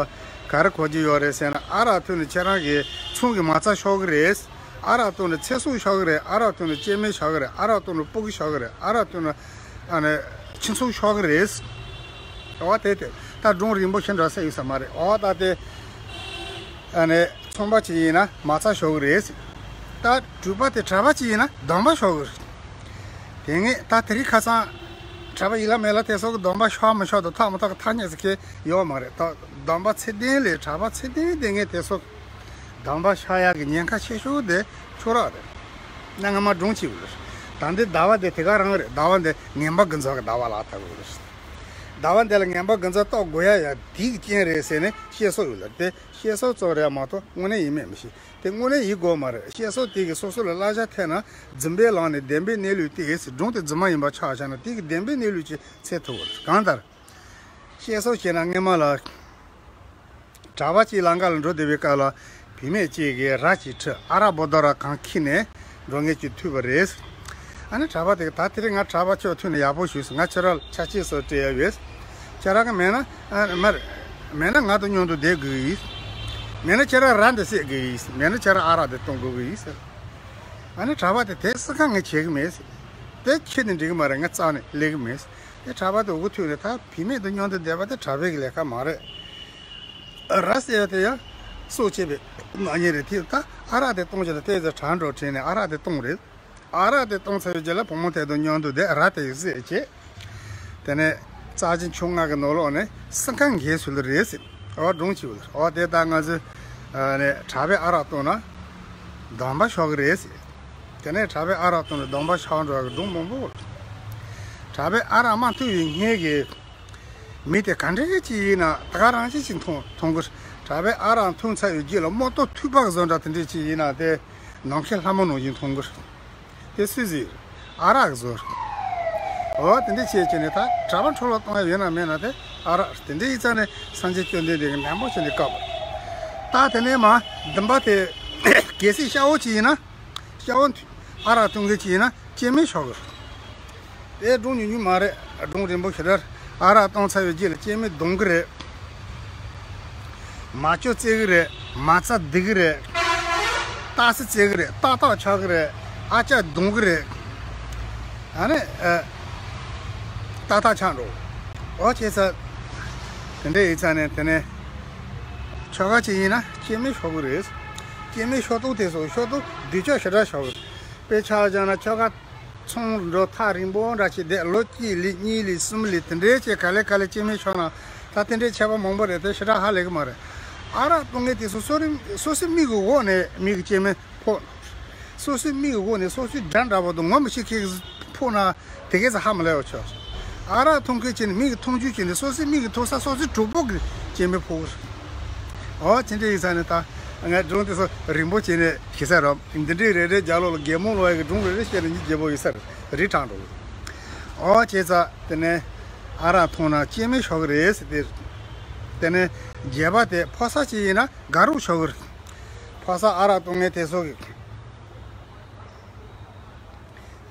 ག་རེ་གོ་རྒྱུ་ཡོད་རེད་ཟེར་ན། ཨ་རག་འཐུང་ནས་ཁྱེད་རང་གི་ཚོང་གི་མ་རྩ་ཤོར་གི་རེད། ཨ་རག་བཏུང་ནས་ཚེ་སྲོག་ཤོར་གི་རེད། ཨ་རག་བཏུང་ནས་སྐྱེ་དམན་ཤོར་གི་རེད། ཨ་རག་བཏུང་ནས་སྤུ་གུ་ཤོར་གི་རེད། ཨ་རག་བཏུང་ནས་ཨ་ནི་ཁྱི་ཚོ་ཤོར་གི་རེད། འོ་དེ་དེ་ད་སྒྲུང་རིང་པོ་ཞེ་དྲག་ཟེར་ཡོད་ས་མ་རེད། འོ་ད་དེ་ཨ་ནི་ཚོང་པ་ཅིག་ཡིན་ན་མ་རྩ་ཤོར་གི་རེད། ད་གྲུ་པ་དེ་གྲྭ་པ་ཅིག་ཡིན་ན་སྡོམ་པ་ཤོར་གི་རེད། དེ་ངས་ད་དེ་རིང་ཁ་སང་གྲྭ་པ་ཡིན་ལ་མེད་ལ་དེ་ཚོ་གི་སྡོམ་པ་ཤོར་མི་ཤོར་དང་ཐག་མི་ཐག་གི་ཐ་སྙད་ཟེར་མཁན་ཡོད་མ་རེད། ད་སྡོམ་པ་ཚད་ལྡན་ལས་གྲྭ་པ་ཚད་ལྡན་དེ་ངས་དེ་ཚོ། སྡོམ་པ་ཤོར་ཡག་གི་ཉེན་ཁ་ཆེ་ཤོས་དེ་ཆུ་རག་རེད། གནའ་སྔ་མ་སྒྲུང་གཅིག་ཡོད་རེད། ད་འདི་ཟླ་བ་དེ་དེ་ག་རང་རེད། ཟླ་བ་འདི་ངན་པ་དགུ་ཚོགས་ཀྱི་ཟླ་བ་ལ་ཐག་ཡོད་རེད། ཟླ་བ་འདི་ལ་ངན་པ་དགུ་ཚོགས་གཏོགས་དགོས་ཡ་ཡ་དེའི་རྐྱེན་རེད་ཟེར་ནས་བཤད་སྲོལ་ཡོད་རེད། དེ་བཤད་སྲོལ་ཙམ་རེད་མ་གཏོགས་དངོས་གནས་ཡིན་མིན་མི་ཤེས། དེ་དངོས་གནས་ཡིན་དགོས་མ་རེད། བཤད་སྲོལ་དེ་གི་སོ་སོ་ལ་གླ་ཆ་ཐེབས་ན་རྫུན་པའི་ལག་ནས་བདེན་པའི་གནས་ལུགས་དེ་གི་སྒྲུང་དེ་རྫུན་མ་ཡིན་པ་ཆགས་བཞག་ན་དེ་གི་བདེན་པའི་གནས་ལུགས་ཅིག་འཚོལ་ཐུབ་ཡོད་རེད། གང་ལྟར། བཤད་སྲོལ་བྱས་ན་སྔོན་མ་ལ། གྲྭ་པ་གཅིག་ལམ་ཁ་ལ་འགྲོ་བསྡད་པའི་སྐབས་ལ་བུད་མེད་གཅིག་གིས་ར་གཅིག་ཁྲིད། ཨ་རག་བོ་ཏོ་ར་གང་ཁྱེར་ནས་འགྲོ་མཁན་གཅིག་ཐུག་པ་རེད། ཨ་ནི་གྲྭ་པ་དེ་གིས་ད་དེ་རིང་ང་གྲྭ་པ་ཁྱོད་ཐུག་ནས་ཡག་པོ་ཞུས་སོང་། ང་ཁྱེད་རང་ལ་ཆ་རྐྱེན་སོགས་སྤྲད་ཡ་ཡོད། ཁྱེད་རང་གིས་མེད་ན་ཨ་མར་མེད་ན་ང་དང་མཉམ་དུ་བསྡད་དགོས་ཡིན། མེད་ན་ཁྱེད་རང་ར་འདི་བསད་དགོས་ཡིན། མེད་ན་ཁྱེད་རང་ཨ་རག་འདི་གཏོང་དགོས་ཀྱི་ཡིན་ཟེར། ཨ་ནི་གྲྭ་པ་དེ་དེ་སུ་གང་ངས་བྱེད་ཀྱི་མེད་ཟེར། དེ་ཁྱེར་ནས་འགྲིག་གི་མ་རེད། ང་རྩ་ནས་སླེབས་ཀྱི་མེད་ཟེར། དེ་གྲྭ་པ་དེ་འུ་ཐུག་ནས་ད་བུད་མེད་དང་མཉམ་དུ་བསྡད་པ་དེ་གྲྭ་པའི་གི་ལས་ཀ་མ་རེད། ར་བསད་ཡ་དེ་ཡང་སྲོག་བཅད་པའི་མ་ཉེས་རེད། དེ་ད་ཨ་རག་དེ་གཏོང་བྱས་ལ་དེ་ཚོ་གྲ་འགྲོ་དྲན་ནས་ཨ་རག་དེ་གཏོང་རེད། ཨ་རག་དེ་གཏོང་ཚར་བའི་རྗེས་ལ་བུ་མོ་དེ་དང་མཉམ་དུ་བསྡད། ར་དེ་ཡང་བསད་བྱས། དེ་ནས་རྩ་ཆེན་ཆུང་ང་གི་ནང་ལོགས་ནས་སྲིན་ཁང་འགས་སུ་ལ་རེད་ཟེར། འོ་སྒྲུང་གཅིག་ཡོད་རེད། འོ་དེ་ད་ང་ཚོས་ཨ་ནས་གྲྭ་པས་ཨ་རག་བཏུང་ན་སྡོམ་པ་ཤོར་གི་རེད་ཟེར། དེ་ནས་གྲྭ་པས་ཨ་རག་བཏུང་ནས་སྡོམ་པ་ཤོར་འགྲོ་བའི་སྒྲུང་མང་པོ་ཡོད་རེད། གྲྭ་པས་ཨ་རག་མ་འཐུང་བའི་སྔོན་གྱི་མི་དེ་ག་འདྲ་ཅིག་ཡིན་ན་ད་ག་རང་བཞིན་ཅིག་མཐོང་མཐོང་གི་རེད། གྲྭ་པས་ཨ་རག་འཐུང་ཚར་བའི་རྗེས་ལ་རྨོ་ཏོ་ཐུག་པ་བཟོ་འདྲ་དེ་འདྲ་ཅིག་ཡིན་ན་དེ་ནམ་མཁའི་ལྷ་མོ་ནང་བཞིན་མཐོང་གི་རེད། དེ་སུས་ཟེར། ཨ་རག་གིས་བཟོས། འོ་དེ་འདྲ་བྱས་བྱས་ནས་ད་གྲྭ་པ་འཕྲོ་བརླག་གཏོང་ཡ་ཡོད་ན་མེད་ན་དེ་ཨ་རག་དེ་འདྲ་ཡིན་ཙང་ནས་སངས་རྒྱས་བཅོམ་ལྡན་འདས་ཀྱིས་ནན་པོ་བྱས་ནས་བཀག་པ། ད་དེ་ནས་མ་འདུན་པ་དེ་གལ་སྲིད་སྐྱ་བོ་ཅིག་ཡིན་ན། སྐྱ་བོ་ཨ་རག་འཐུང་མཁན་ཅིག་ཡིན་ན་སྐྱེ་དམན་ཤོར་གི་རེད། དེ་སྒྲུང་ཉུང་ཉུང་མ་རེད། སྒྲུང་རིང་པོ་ཞེ་དྲག་ཨ་རག་བཏང་ཚར་བའི་རྗེས་ལ་སྐྱེ་དམན་སྡོམ་གི་རེད། མ་ཅོ་རྩེ་གི་རེད། མ་རྩ་སྡིག་གི་རེད། ཏག་སི་རྩེ་གི་རེད། ཏག་ཏག་ཆགས་གི་རེད། ཨ་ཅག་སྡོམ་གི་རེད། ཨ་ནི་ཨ་ཏག་ཏག་ཆགས་འགྲོ། འོ་བྱས་ཙང་དེ་འདྲ་ཡིན་ཙང་ནས་དེ་ནས་ཁྱོ་ག་ཅིག་ཡིན་ན་སྐྱེ་དམན་ཤོར་གི་རེད། སྐྱེ་དམན་ཤོར་དུས་དེ་ཚོ་ཤོར་དུས་སྡིག་ཅག་ཞེ་དྲག་ཤོར་གི་རེད། དཔེ་ཆ་བཞག་ན་ཁྱོ་ག་ཚོང་འགྲོ་ཐག་རིང་པོ་འདྲ་ཞིག་བསྡད། ལོ་གཅིག་ལས་གཉིས་ལས་གསུམ་ལས་དེ་འདྲའི་ཆེད་ག་ལེ་ག་ལེ་སྐྱེ་དམན་ཤོར་ན་ད་དེ་འདྲའི་ཆད་པ་མང་པོ་རེད། དེ་ཞེ་དྲག་ཧ་ལས་གི་མ་རེད། ཨ་རག་བཏུང་མཁན་དེ་ཚོ་སོ་རིམ་སོ་སོའི་མིག་གི་འོག་ནས་མིག་གི་སྐྱེ་དམན་ཕོག། སོ་སོའི་མིག་གི་འོག་ནས་སོ་སོའི་དགྲ་འདྲ་པོ་དང་ངོ་མི་ཤེས་མཁན་གྱི་ཕོག་ན་དེ་གས་ཧ་མ་ལས་པ་ཆགས། ཨ་རག་འཐུང་མཁན་བྱས་ནས་མིག་གིས་མཐོང་ཆོས་བྱས་ནས་སོ་སོའི་མིག་གིས་མཐོང་ས་སོ་སོའི་གྲོགས་པོ་གི་སྐྱེ་དམན་ཕོག་གི་རེད། འོ་དེ་འདྲ་ཡིན་ཙང་ནས་ད་ངས་སྒྲུང་དེ་ཚོ་རིང་པོ་བྱས་ནས་ཞུ་ས་རེད། འདི་འདྲའི་རེ་རེ་རྒྱབ་ལོགས་ལ་རྒན་མོ་ལོ་ཡ་གི་སྒྲུང་རེ་རེ་བཤད་ན་མི་རྒྱལ་པོ་ཡོད་ས་རེད། རི་དྲངས་འགྲོ་གི། འོ་བྱས་ཙང་དེ་ནས་ ཨ་རག་འཐུང་ན་སྐྱེ་དམན་ཤོར་གི་རེད་ཟེར་ཏེ། དེ་ནས་བརྒྱད་པ་དེ་ཕོ་གསར་ཅིག་ཡིན་ན་དགའ་རོགས་ཤོར་གི་རེད། ཕོ་གསར་ཨ་རག་འཐུང་མཁན་དེ་ཚོ་གི་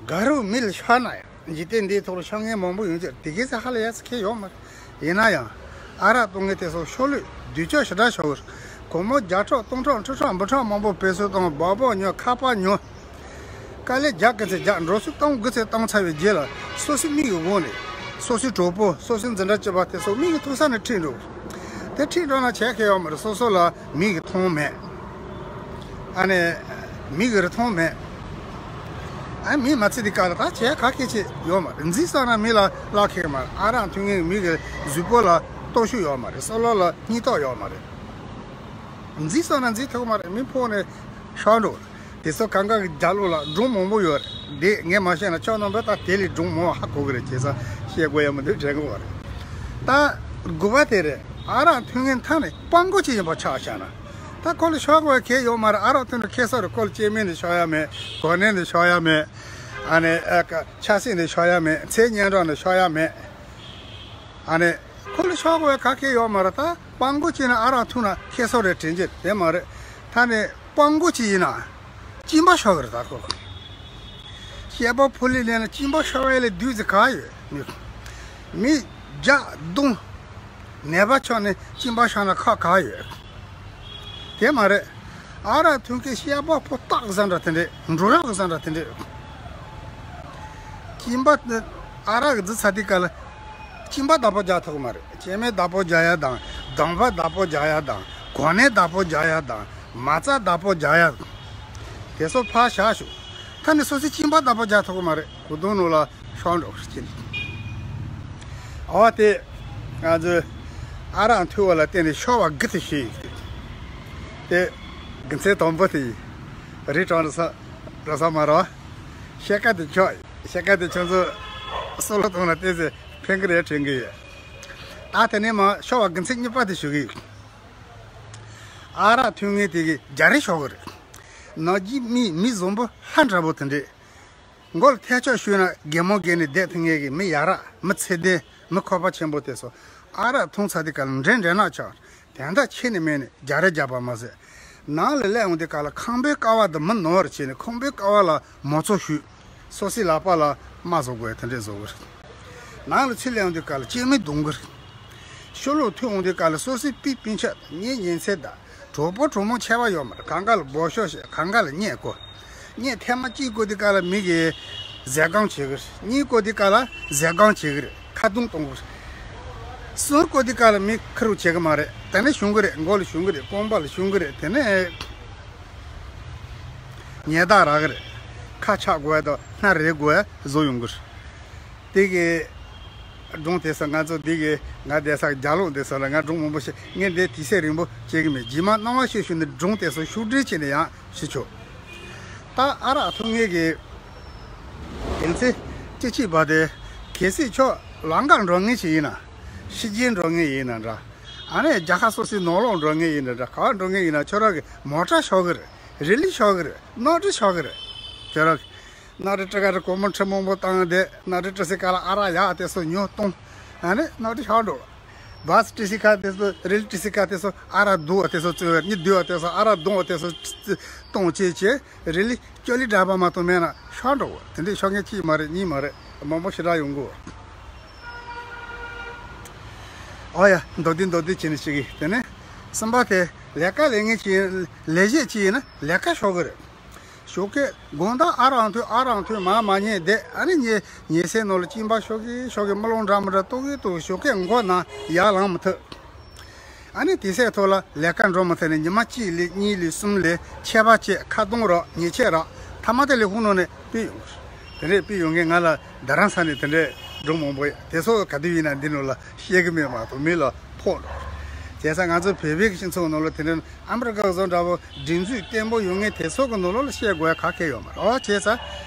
དགའ་རོགས་མི་ལ་ཤོར་ན་ཡང་འཇིག་རྟེན་འདིའི་ཐོག་ལ་ཤོར་མཁན་མང་པོ་ཡོང་ཅིག་དེ་གས་ཚེ་ཧ་ལས་ཡ་ཚེ་ཁེལ་ཡོད་མ་རེད། ཡིན་ན་ཡང་ཨ་རག་འཐུང་མཁན་དེ་ཚོ་ཤོར་ལོས་སྡུག་ཅག་ཞེ་དྲག་ཤོར་གི་རེད། སྒོར་མོ་བརྒྱ་ཕྲག་སྟོང་ཕྲག་ཁྲི་ཕྲག་འབུམ་ཕྲག་མང་པོ་བེད་སྤྱོད་བཏང་སྦག་སྦག་ཉོ་ཁ་པར་ཉོ། དཀའ་ལས་རྒྱག་གི་ཚེ་རྒྱག་འགྲོ་སོང་བཏང་དགོས་ཚེ་བཏང་ཚར་བའི་རྗེས་ལ་སོ་སོའི་མིག་གི་འོག་ནས་སོ་སོའི་གྲོགས་པོ་སོ་སོའི་འཛིན་གྲྭ་གཅིག་པ་དེ་ཚོ་མིག་གི་ཐོག་ས་ནས་ཁྲིད་འགྲོ། དེ་ཁྲིད་འགྲོ་ན་བྱས་ཁེལ་ཡོད་མ་རེད། སོ་སོ་ལ་མིག་གིས་མཐོང་མེད། ཨ་ནི་མིག་གིས་རེ་མཐོང་མེད། ཨ་མིག་མ་ཚིག་དེ་ག་ལ་ད་བྱས་ག་གེ་ཆེ་ཡོད་མ་རེད། འཛིན་བསམ་ན་མིག་ལ་བརླག་ཁེལ་མ་རེད། ཨ་རག་འཐུང་མཁན་མིག་གི་གཟུགས་པོ་ལ་སྟོབས་ཤུགས་ཡོད་མ་རེད། སྲོག་ལོ་ལ་སྙིང་སྟོབས་ཡོད་མ་རེད། འཛིན་བསམ་ན་འཛིན་ཐུབ་མ་རེད། མི་ཕོག་ནས་ཤོར་འགྲོ། དེ་ཚོ་གང་ག་གི་རྒྱབ་ལོགས་ལ་སྒྲུང་མང་པོ་ཡོད་རེད། དེ་ངས་མ་བཤད་ན་ཁྱོད་རྣམ་པས་ད་དེ་ལས་སྒྲུང་མང་པོ་ཧ་གོ་གི་རེད། བྱས་ཙང་བཤད་དགོས་ཡ་མི་འདུག་དྲན་གི་ཡོད་རེད། ད་དགུ་པ་དེ་རེད། ཨ་རག་འཐུང་མཁན་ཐང་ནས་སྤྲང་པོ་ཅིག་ཡིན་པ་ཆ་བཞག་ན། ད་ཁོ་ལ་ཤོར་དགོས་ཡ་གང་ཡང་ཡོད་མ་རེད། ཨ་རག་འཐུང་ནས་ཁེ་སོ་རེད། ཁོ་ལ་སྐྱེ་དམན་ནས་ཤོར་ཡ་མེད། གོ་གནས་ནས་ཤོར་ཡ་མེད། ཨ་ནི་ཨ་ཀ་ཆབ་སྲིད་ནས་ཤོར་ཡ་མེད། མཚན་སྙན་གྲགས་ནས་ཤོར་ཡ་མེད། ཨ་ནི་ཁོ་ལ་ཤོར་དགོས་ཡ་ག་གེ་ཡོད་མ་རེད། ད་སྤྲང་པོ་བྱས་ན་ཨ་རག་འཐུང་ན་ཁེ་སོ་རེད་དྲན་གྱི་དེ་མ་རེད། ད་ནི་སྤྲང་པོ་ཅིག་ཡིན་ན་སྐྱིན་པ་ཤོར་གི་རེད། ད་ཁོ་བཤད་པ་ཕོ་ལི་ལེན་ན་སྐྱིན་པ་ཤོར་བ་ལས་བདུད་རྩི་ག་ཡོད། མི་མི་རྒྱག་རྡུང་ནད་པ་ཆགས་ནས་སྐྱིན་པ་ཤོར་ན་ཁག་ག་ཡོད། དེ་མ་རེད། ཨ་རག་འཐུང་མཁན་བཤད་པ་ཕོ་སྟག་བཟང་འདྲ་དེ་འདྲས། འགྲོ་རག་བཟང་འདྲ་དེ་འདྲས། སྐྱིན་པ་ཨ་རག་གི་རྫི་ཚ་དེ་ག་ལ་སྐྱིན་པ་བདག་པོ་རྒྱག་ཐུབ་མ་རེད། སྐྱེ་དམན་བདག་པོ་རྒྱག་ཡ་དང་། སྡོམ་པ་བདག་པོ་རྒྱག་ཡ་དང་། གོ་གནས་བདག་པོ་རྒྱག་ཡ་དང་། མ་རྩ་བདག་པོ་རྒྱག་ཡ་དེ་ཚོ་ཕར་བཞག་ཤོག་ད་ནི་སོ་སོའི་སྐྱིན་པ་བདག་པོ་རྒྱག་ཐུབ་ཀྱི་མ་རེད། གོ་དོན་ནོར་ལ་ཤོར་འགྲོ་གི་རེད། ཨོ་དེ་ང་ཚོས་ཨ་རག་འཐུང་བ་ལ་བརྟེན་ནས་ཤོར་བ་དགུ་དེ་ཞུས་ཡིན། དེ་དགེ་མཚན་དང་པོ་དེ་ཡིན། རི་གྲོང་རི་ས་ར་ས་མ་ར་བ། ཤེལ་དཀར་དེ་ཆོག་ཤེལ་དཀར་དེ་ཁྱོད་ཚོ་སྲོག་ལ་གཏོང་ན་བལྟས་ཚེ་ཕན་གི་རེད་དྲན་གི་ཡོད། ད་དེ་ནས་མ་ཤོར་བ་དགེ་མཚན་གཉིས་པ་དེ་ཞུ་གི་ཡོད། ཨ་རག་འཐུང་མཁན་དེ་གི་རྒྱ་རེ་ཤོར་གི་རེད། ནག་གི་མི་མི་བཟང་པོ་ལྷ་འདྲ་པོ་དེ་འདྲས། མགོ་ལ་ཐལ་ལྕག་གཞུས་ན་རྒན་མོ་བརྒྱལ་ནས་བསྡད་ཐུབ་མཁན་གི་མི་ཡ་རབས། མི་ཚད་ལྡན། མི་ཁོག་པ་ཆེན་པོ་དེ་ཚོ་ཨ་རག་འཐུང་ཚར་དུས་སྐབས་ལ་འདྲེ་འདྲེ་ནག་ཆགས། དེ་འདྲ་ཁྱེར་ནས་མེད་ནས་རྒྱ་རེ་རྒྱབ་པ་མ་ཟད། ནང་ལ་སླེབས་ཡོང་དུས་སྐབས་ལ་ཁང་པའི་ཀ་བ་དང་མི་ནོར་བྱས་ནས་ཁང་པའི་ཀ་བ་ལ་མོ་ཚོ་གཞུས། སོ་སོའི་ལག་པ་ལ་རྨ་བཟོ་དགོས་དེ་འདྲས་བཟོ་གི་རེད། ནང་ལ་ཚུར་སླེབས་ཡོང་དུས་སྐབས་ལ་སྐྱེ་དམན་རྡུང་གི་རེད། ཤོ་ལོ་ཐུག་འོང་དུས་སྐབས་ལ་སོ་སོའི་སྤུན་སྤུན་ཆ་དང་ཉེ་ཉེ་ཚན་དང་གྲོགས་པོ་གྲོགས་མོ་ཁྱད་པར་ཡོད་མ་རེད། གང་ག་ལ་སྦོ་ཤོག་བཤད། གང་ག་ལ་བརྙས་བཀོལ། བརྙས་ཐེངས་མ་གཅིག་བཀོལ་དུས་སྐབས་ལ་མི་གིས་ཟས་སྐོམ་བྱེད་གི་རེད། གཉིས་བཀོལ་དུས་སྐབས་ལ་ཟས་སྐོམ་བྱེད་གི་རེད། ཁ་རྡུང་གཏོང་གི་རེད། གསུམ་བཀོལ་དུས་སྐབས་ལ་མི་ཁེར་རོ་བྱེད་གི་མ་རེད། དེ་ནས་ཞུམ་གི་རེད། མགོ་ལ་ཞུམ་གི་རེད། རྐང་པ་ལ་ཞུམ་གི་རེད། དེ་ནས་ཉལ་ཐག་རག་གི་རེད། ཁ་ཕྱགས་དགོས་དང་སྣ་རལ་དགོས་བཟོ་ཡོང་གི་རེད། དེ་གི་སྒྲུང་དེ་ཚོ་ང་ཚོ་འདི་གི་ང་བསྡད་ས་རྒྱ་ལོག་འདི་ཚོ་ལ་ང་སྒྲུང་མང་པོ་ཞིག་ངས་འདི་དུས་ཚོད་རིང་པོ་བྱེད་གི་མེད། རྗེས་མ་སྣང་བ་ཤོད་ཤོད་ནས་སྒྲུང་དེ་ཚོ་ཤུགས་སྒྲིལ་བྱས་ནས་ཡང་ཞུ་ཆོག་ད་ཨ་རག་འཐུང་མཁན་གི་དེ་ཚེ་ཅི་ཅི་བ་དེ་གལ་སྲིད་ཁྱོད་ལམ་ཁར་འགྲོ་མཁན་ཞིག་ཡིན་ན། ཕྱི་རྒྱལ་འགྲོ་མཁན་ཡིན་ན་འདྲ། ཨ་ནི་རྒྱ་གར་སོ་སོའི་ནང་ལོགས་འགྲོ་མཁན་ཡིན་ན་འདྲ། ག་བ་འགྲོ་མཁན་ཡིན་ན་ཁྱོད་རང་གི་མོ་ཊ་ཤོར་གི་རེད། རི་ལི་ཤོར་གི་རེད། ནོར་འཁྲུལ་ཤོར་གི་རེད། ཁྱོད་རང་གི་ནོར་འཁྲུལ་སྤྲད་ག་རེ། སྒོར་མོ་ཁྲི་མང་པོ་བཏང་བསྡད། ནོར་འཁྲུལ་སྤྲད་སའི་སྐབས་ལ་ཨ་རག་ཡག་དེ་ཚོ་ཉོས་བཏུང་། ཨ་ནི་ནོར་འཁྲུལ་ཤོར་འགྲོ། བཱ་སི་སྤྲད་སའི་སྐབས་དེ་ཚོ། རི་ལི་སྤྲད་སའི་སྐབས་དེ་ཚོ་ཨ་རག་སྡུག་པ་དེ་ཚོ་བཙོས་པ། མི་སྡུག་པ་དེ་ཚོ། ཨ་རག་སྡུག་པ་དེ་ཚོ་བཏུང་བྱས་བྱས་རི་ལི་ཅོ་ལི་འདྲ་པོ་མ་གཏོགས་མེད་ན་ཤོར་འགྲོ་གི་རེད། དེ་འདྲའི་ཤོར་མཁན་གཅིག་མ་རེད། གཉིས་མ་རེད། མང་པོ་ཞེ་དྲག་ཡོང་གི་རེད། ཨོ་ཡ། མདོར་བསྡུས་མདོར་བསྡུས་བྱས་ནས་ཞུ་གི། དེ་ནས་གསུམ་པ་དེ་ལས་ཀ་ལས་ངན་ཅིག་ཡིན། ལས་བྱེད་ཅིག་ཡིན་ན་ལས་ཀ་ཤོར་གི་རེད། ཞོགས་ཀས་དགོང་དག་ཨ་རག་འཐུང་། ཨ་རག་འཐུང་མར་མ་ཉལ་བསྡད། ཨ་ནི་ཉལ་ཉལ་སའི་ནང་ལ་གཅིན་པ་ཤོར་གི་ཤོར་གི། རྨི་ལམ་འདྲ་མི་འདྲ་རྟོག་གི་རྟོག་གི། ཞོགས་ཀས་མགོ་ན་ཡར་ལངས་མི་ཐུབ། ཨ་ནི་དེ་ཚེ་ཐོག་ལ་ལས་ཀ་འགྲོ་མི་ཐུབ་ནས་ཉི་མ་གཅིག་ལས་གཉིས་ལས་གསུམ་ལས་ཆད་པ་བཅད། ཁ་རྡུང་རག་ཉེས་ཆད་རག་མཐའ་མ་དེ་ལས་ཁུངས་ནང་ནས་ཕུད་ཡོང་གི་རེད། དེ་འདྲས་ཕུད་ཡོང་མཁན་ང་ལ་རྡ་རམ་ས་ནས་དེ་འདྲས་སྒྲུང་མང་པོ་ཡོད། དེ་ཚོ་ག་དུས་ཡིན་ན་འདི་ནང་ལ་བཤད་གི་མེད་མ་གཏོགས་མི་ལ་ཕོག་འགྲོ། བྱས་ཙང་ང་ཚོ་བོད་པའི་སྤྱི་ཚོགས་ནང་ལ་དེ་འདྲས་ཨ་མི་རི་ཀ་བཟོ་འདྲ་པོ་སྒྲིག་འཛུགས་བརྟན་པོ་ཡོད་མཁན་དེ་ཚོ་གི་ནང་ལོགས་ལ་བཤད་དགོས་ཡ་ག་གེ་ཡོད་མ་རེད། འོ་བྱས་ཙང་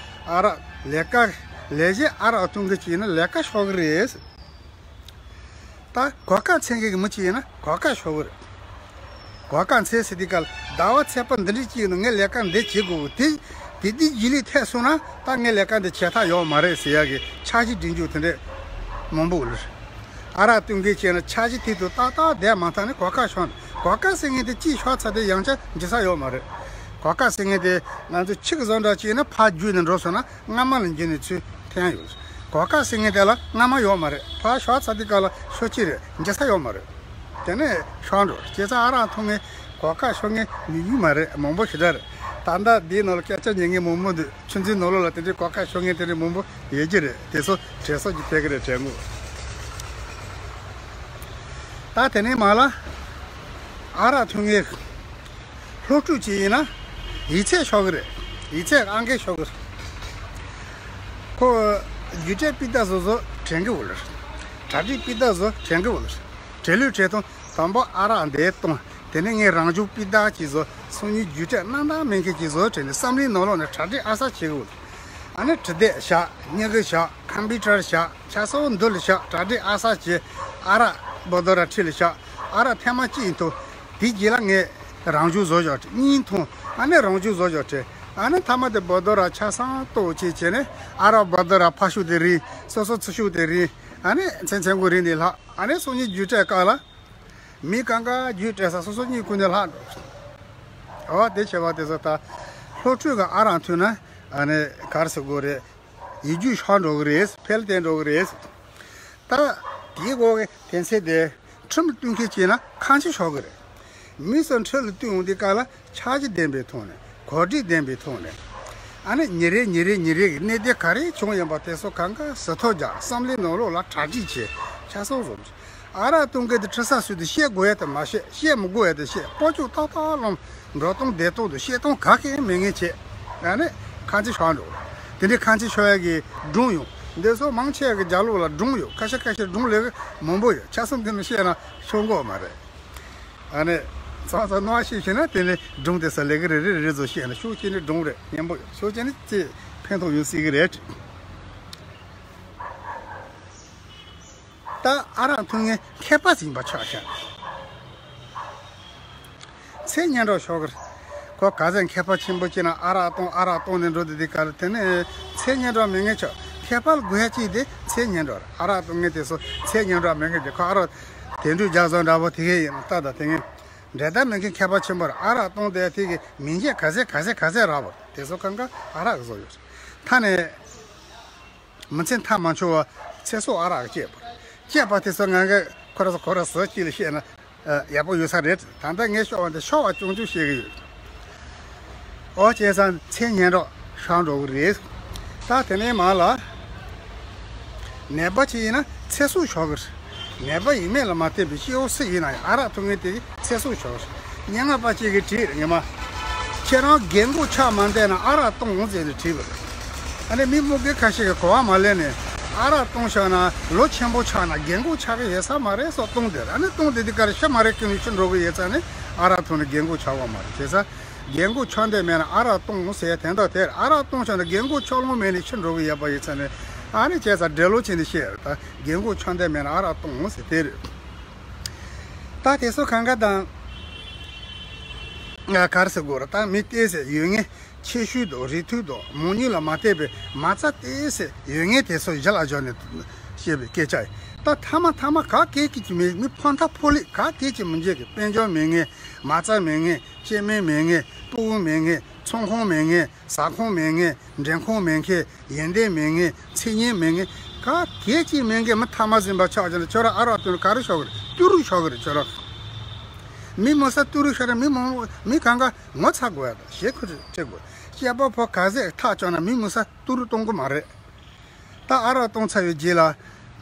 ཨ་རག་ལས་ཀ་ལས་བྱེད་ཨ་རག་འཐུང་གི་ཅིག་ཡིན་ན་ལས་ཀ་ཤོར་གི་རེད། ད་གོ་སྐབས་འཚོལ་མཁན་གྱི་མི་གཅིག་ཡིན་ན་གོ་སྐབས་ཤོར་གི་རེད། གོ་སྐབས་འཚོལ་ཟེར་དུས་སྐབས་ཟླ་བ་ཚེས་པ་འདི་འདྲའི་གཅིག་ནང་ངས་ལས་ཀ་འདི་བྱེད་དགོས། དེ་དེ་འདི་རྗེས་ལུས་ཐེབས་སོང་ན་ད་ངས་ལས་ཀ་འདི་བྱེད་ཐབས་ཡོད་མ་རེད་ཟེར་ཡག་གི་འཆར་གཞི་སྒྲིག་འཇུག་དེ་འདྲས་མང་པོ་ཡོད་རེད། ཨ་རག་བཏུང་མཁན་བྱས་ན་འཆར་གཞི་དེ་དུ་ཏག་ཏག་བསྡད་མ་ཐག་ནས་གོ་སྐབས་ཤོར་འགྲོ། གོ་སྐབས་ཟེར་མཁན་དེ་གཅིག་ཤོར་ཚར་དུས་ཡང་བསྐྱར་འགྱུར་ས་ཡོད་མ་རེད། གོ་སྐབས་ཟེར་མཁན་དེ་ང་ཚོ་ཆུ་གི་བཟོ་འདྲ་ཅིག་ཡིན་ན་ཕར་བརྒྱུད་ནས་འགྲོ་སོང་ན་སྔ་མ་ལ་འགྱུར་ནས་ཚུར་ཐོན་ཡོང་། གོ་སྐབས་ཟེར་མཁན་དེ་ལ་སྔ་མ་ཡོད་མ་རེད། ཕར་ཤོར་ཚར་དུས་སྐབས་ལ་ཤོར་གཅིག་རེད། འགྱུར་ས་ཡོད་མ་རེད། དེ་ནས་ཤོར་འགྲོ། བྱས་ཙང་ཨ་རག་འཐུང་མཁན་གོ་སྐབས་ཤོར་མཁན་ཉུང་ཉུང་མ་རེད། མང་པོ་ཞེ་དྲག་རེད། ད་ལྟ་འདིའི་ནང་ལ་སྐད་ཆ་ཉན་མཁན་མང་པོ་འདུག་ཆུ་འཛིན་ནང་ལོགས་ལ་དེ་འདྲའི་གོ་སྐབས་ཤོར་མཁན་དེ་འདྲའི་མང་པོ་ཡོད་ཀྱི་རེད། དེ་ཚོ་དྲན་གསོ་ཅིག་ཕེབས་ཀྱི་རེད་དྲན་གོ། ད་དེ་ནས་མར་ལ་ཨ་རག་འཐུང་མཁན་སློབ་ཕྲུག་ཅིག་ཡིན་ན་ཡིག་ཚད་ཤོར་གི་རེད། ཡིག་ཚད་ཨང་ཀི་ཤོར་གི་རེད། ཁོ་རྒྱུགས་སྤྲོད་སྤུས་དག་བཟོ་བཟོ་དྲན་གི་འོ་ལེ། གྲ་སྒྲིག་སྤུས་དག་བཟོ་དྲན་གི་འོ་ལེ། བྲེལ་ལུས་བྲེལ་གཏོང་དང་པོ་ཨ་རག་འདི་བཏུང་། དེ་ནས་ངས་རང་བྱུང་སྤུས་དག་ཅིག་བཟོ། སང་ཉིན་རྒྱུགས་སྤྲོད་སྣང་དག་མེད་མཁན་ཅིག་བཟོ་དྲན་ནས་བསམ་བློའི་ནང་ལོགས་ནས་གྲ་སྒྲིག་ཨ་གསར་བྱེད་གི་འོ་ལེ། ཨ་ནི་བྲིས་དེབ་བཞག་སྨྱུ་གུ་བཞག་ཁམ་པུ་ཊར་བཞག་ཆ་ཚང་འདུལ་བཞག་གྲ་སྒྲིག་ཨ་གསར་བྱས། ཨ་རག་བོ་དོ་ར་ཁྲིད་ལ་བཞག་ཨ་རག་ཐེངས་མ་གཅིག་འཐུང་། དེའི་རྗེས་ལ་ངས་རང་བྱུང་བཟོ་བཞག་གཉིས་འཐུང་། ཨ་ནི་རང་བྱུང་བཟོ་བཞག་བྲིས། ཨ་ནི་མཐའ་མ་དེ་བོ་དོ་ར་ཆ་ཚང་གཏོར་བྱས་བྱས་ནས་ཨ་རག་བོ་དོ་ར་ཕར་ཤུགས་དེ་རིང་སོ་སོ་ཚུར་ཤུགས་དེ་རིང་ཨ་ནི་མཚན་མཚན་གུ་རིང་ནས་ལྷག་ཨ་ནི་སང་ཉིན་རྒྱུགས་སྤྲོད་སྐབས་ལ་མི་གང་ག་རྒྱུགས་སྤྲོད་ས་སོ་སོ་གཉིས་ཀུན་ནས་ལྷག་འགྲོ། འོ་དེ་བྱས་པ་དེ་ཚོ་ད་སློབ་ཕྲུག་གི་ཨ་རག་འཐུང་ན་ཨ་ནི་ག་རེ་ཟེར་དགོས་རེད། ཡིག་རྒྱུགས་ཤོར་འགྲོ་གི་རེད། འཕེལ་བསྟན་འགྲོ་གི་རེད། ད་དེའི་འོག་གི་དོན་ཚན་དེ་ཁྲིམས་བསྟུན་མཁན་བྱས་ན་ཁང་ཁྱི་ཤོར་གི་རེད། མི་ཚོ་ཁྲིམས་ལ་བསྟུན་འོང་དུས་སྐབས་ལ་འཆར་གཞི་ལྡན་པའི་ཐོག་ནས་གོ་སྒྲིག་ལྡན་པའི་ཐོག་ནས་ཨ་ནི་ཉིན་རེ་ཉིན་རེ་ཉིན་རེ་གི་གནད་དོན་ག་རེ་བྱུང་ཡོད་པ་དེ་ཚོ་གང་ག་ཟིན་ཐོ་རྒྱག་བསམ་བློའི་ནང་ལོགས་ལ་གྲ་སྒྲིག་བྱས་ཆ་ཚང་བཟོ། ཨ་རག་བཏུང་མཁན་དེ་ཁྲིད་ས་སུ་དེ་བཤད་དགོས་ཡ་དེ་མ་བཤད། བཤད་མི་དགོས་ཡ་དེ་བཤད། ཕར་ཕྱོགས་ཏག་ཏག་ལོངས། འགྲོ་སྟངས་བསྡད་སྟངས་དང་བཤད་སྟངས་ག་གེ་མེད་མཁན་བྱས། ཨ་ནི་ཁང་ཁྱི་ཤོར་འགྲོ། དེ་འདྲའི་ཁང་ཁྱི་ཤོར་ཡ་གི་སྒྲུང་ཡོད། འདི་ཚོ་མང་ཆེ་བ་གི་རྒྱབ་ལོགས་ལ་སྒྲུང་ཡོད། ཁ་ཤས་ཁ་ཤས་སྒྲུང་ལས་ཀ་མང་པོ་ཡོད། ཆ་ཚང་དེ་ནི་བཤད་ན་ཤོང་གི་མ་རེད། ཨ་ནི་ཚང་ཚང་རྣོ་བ་ཤེས་ཤེས་ན་དེ་ནི་སྒྲུང་དེ་ཚོ་ལས་ཀ་རེ་རེ་རེ་ཚོ་བཤད་ན་ཤུགས་ཆེ་ནི་སྒྲུང་རེད། སྙན་པོ་ཡོད། ཤུགས་ཆེ་ནི་ཅི་ཕན་ཐོགས་ཡོད་སྲིད་གི་རེད། ད་ཨ་རག་འཐུང་མཁན་མཁས་པ་ཟིན་པ་ཆགས་ཤག་ཚེ་སྙན་གྲགས་ཤོར་གི་རེད། ཁོ་ག་ཚད་མཁས་པ་ཆེན་པོ་བྱས་ན་ཨ་རག་བཏུང་ཨ་རག་བཏུང་ནས་འགྲོ་དུས་དེ་ག་རེ་དེ་ནས་ཚེ་སྙན་གྲགས་མེད་མཁན་ཆགས། མཁས་པ་ལ་དགོས་ཡ་གཅིག་དེ་ཚེ་སྙན་གྲགས་རེད། ཨ་རག་བཏུང་མཁན་དེ་ཚོ་ཚེ་སྙན་གྲགས་མེད་མཁན་དེ་ཁོ་ཨ་རག་དེ་འདྲ་རྒྱག་བཟོ་འདྲ་པོ་དེ་གས་ཡིན་ན་ལྟ་ད་དེ་ངས་འབྲས་རྟགས་མེད་མཁན་མཁས་པ་ཆེན་པོ་རེད། ཨ་རག་བཏུང་དེ་དེ་གི་མིང་ཆད་ག་ཚད་ག་ཚད་ག་ཚད་རག་པ་དེ་ཚོ་གང་ག་ཨ་རག་གི་བཟོ་ཡོད་རེད། ད་ནས། མི་ཚེ་མཐའ་མ་འཁྱོལ་བ་ཚེ་སྲོག་ཨ་རག་གིས་བཅད་པ་རེད། བཅད་པ་དེ་ཚོ་ང་གིས་ཁོ་ར་ཁོ་ར་ཟུར་གཅིག་ལ་བཤད་ན་ཨ་ཡག་པོ་ཡོད་ས་རེད། ད་ལྟ་ངས་ཤོར་བ་འདི་ཤོར་བ་ཆུང་ཆུང་བཤད་གི་ཡོད། ཨོ་བྱས་ཙང་ཚེ་སྙན་གྲགས་ཤོར་འགྲོ་གི་རེད། ད་དེ་ནས་མར་ལ་ནད་པ་ཅིག་ཡིན་ན་ཚེ་སྲོག་ཤོར་གི་རེད། ནད་པ་ཡིན་མིན་ལ་མ་ལྟོས་པའི་སྐྱེ་བོ་སུ་ཡིན་ན་ཡང་ཨ་རག་འཐུང་མཁན་དེ་ཚེ་སྲོག་ཤོར་གི་རེད། སྙན་ངག་པ་གཅིག་གིས་བྲིས་རེད་ངེས་མ། ཁྱེད་རང་རྒན་གོག་ཆགས་མ་འདོད་ན་ཨ་རག་བཏུང་ཟེར་ནས་བྲིས་པ་རེད། ཨ་ནི་མི་མི་དགེ་ཁ་ཤས་ཀྱིས་གོ་བ་མ་ལེན་ནས་ཨ་རག་བཏུང་བཞག་ན་ལོ་ཆེན་པོ་ཆགས་ན་རྒན་གོག་ཆགས་ཀྱི་ཡོད་ས་མ་རེད་སོགས་བཏུང་དེ་རེད། ཨ་ནི་བཏུང་དེ་དེ་ག་རེ་ཤི་མ་རེད་ཀུན་ནས་ཤི་འགྲོ་གི་ཡོད་ཙང་ནི་ཨ་རག་འཐུང་ནས་རྒན་གོག་ཆགས་པ་མ་རེད། བྱས་ཙང་རྒན་གོག་ཆགས་འདོད་མེད་ན་ཨ་རག་བཏུང་ཟེར་དོན་དག་དེ་རེད། ཨ་རག་བཏུང་བཞག་ན་རྒན་གོག་ཆགས་ལོང་མེད་ནས་ཤི་འགྲོ་གི་ཡོད་པ་ཡིན་ཙང་ནི་ཨ་ནི་བྱས་ཙང་འདྲེ་ལོ་ཆེ་ནས་ཤི་རེད། ད་རྒན་གོག་ཆགས་འདོད་མེད་ན་ཨ་རག་བཏུང་ཟེར་དེ་རེད། ད་དེ་ཚོ་གང་ག་དང་ང་ག་རེ་ཟེར་དགོས་རེད། ད་མི་ཏོག་ཙམ་ཡོད་ངེས་ཆེ་ཤོས་དང་རིགས་མཐུན་དང་མང་ཉུང་ལ་མ་ལྟོས་པའི་མ་རྩ་ཏོག་ཙམ་ཡོད་ངེས་དེ་ཚོ་གཞི་ལ་འཇོག་ནས་བཤད་པའི་སྐད་ཆ་ཡིན། ད་མཐའ་མ་མཐའ་མ་ག་གེ་གེ་ཅིག་མེད་མི་ཕོ་མཐའ་ཕོ་ལུས་ག་གེ་ཅིག་མི་འཇོག་གི་དཔལ་འབྱོར་མེད་ངེས་མ་རྩ་མེད་ངེས་སྐྱེ་དམན་མེད་ངེས་སྤུ་གུ་མེད་ངེས་ཚོང་ཁང་མེད་ངེས་ཟ་ཁང་མེད་ངེས་འགྲེམས་ཁང་མེད་ངེས་ཡོན་ཏན་མེད་ངེས་མཚན་སྙན་མེད་ངེས་ག་གེ་ཅིག་མེད་ངེས་མི་ཐ་མ་ཟིན་པ་ཆགས་ཀྱང་ནས་ཁྱོད་རང་ཨ་རག་བཏུང་ནས་ག་རེ་ཤོར་གི་རེད། ཏི་རུ་ཤོར་གི་རེད་ཁྱོད་རང་། མི་མང་ས་ཏི་རུ་ཤོར་ན་མི་མང་མི་གང་ག་ངོ་ཚ་དགོས་ཡ་དང་ཞེ་ཁུ་སྤྲད་དགོས། སྐྱེས་པ་ཕོ་ག་ཟེ་ཐག་བཅད་ན་མི་མང་ས་ཏི་རུ་གཏོང་གི་མ་རེད། ད་ཨ་རག་བཏུང་ཚར་བའི་རྗེས་ལ་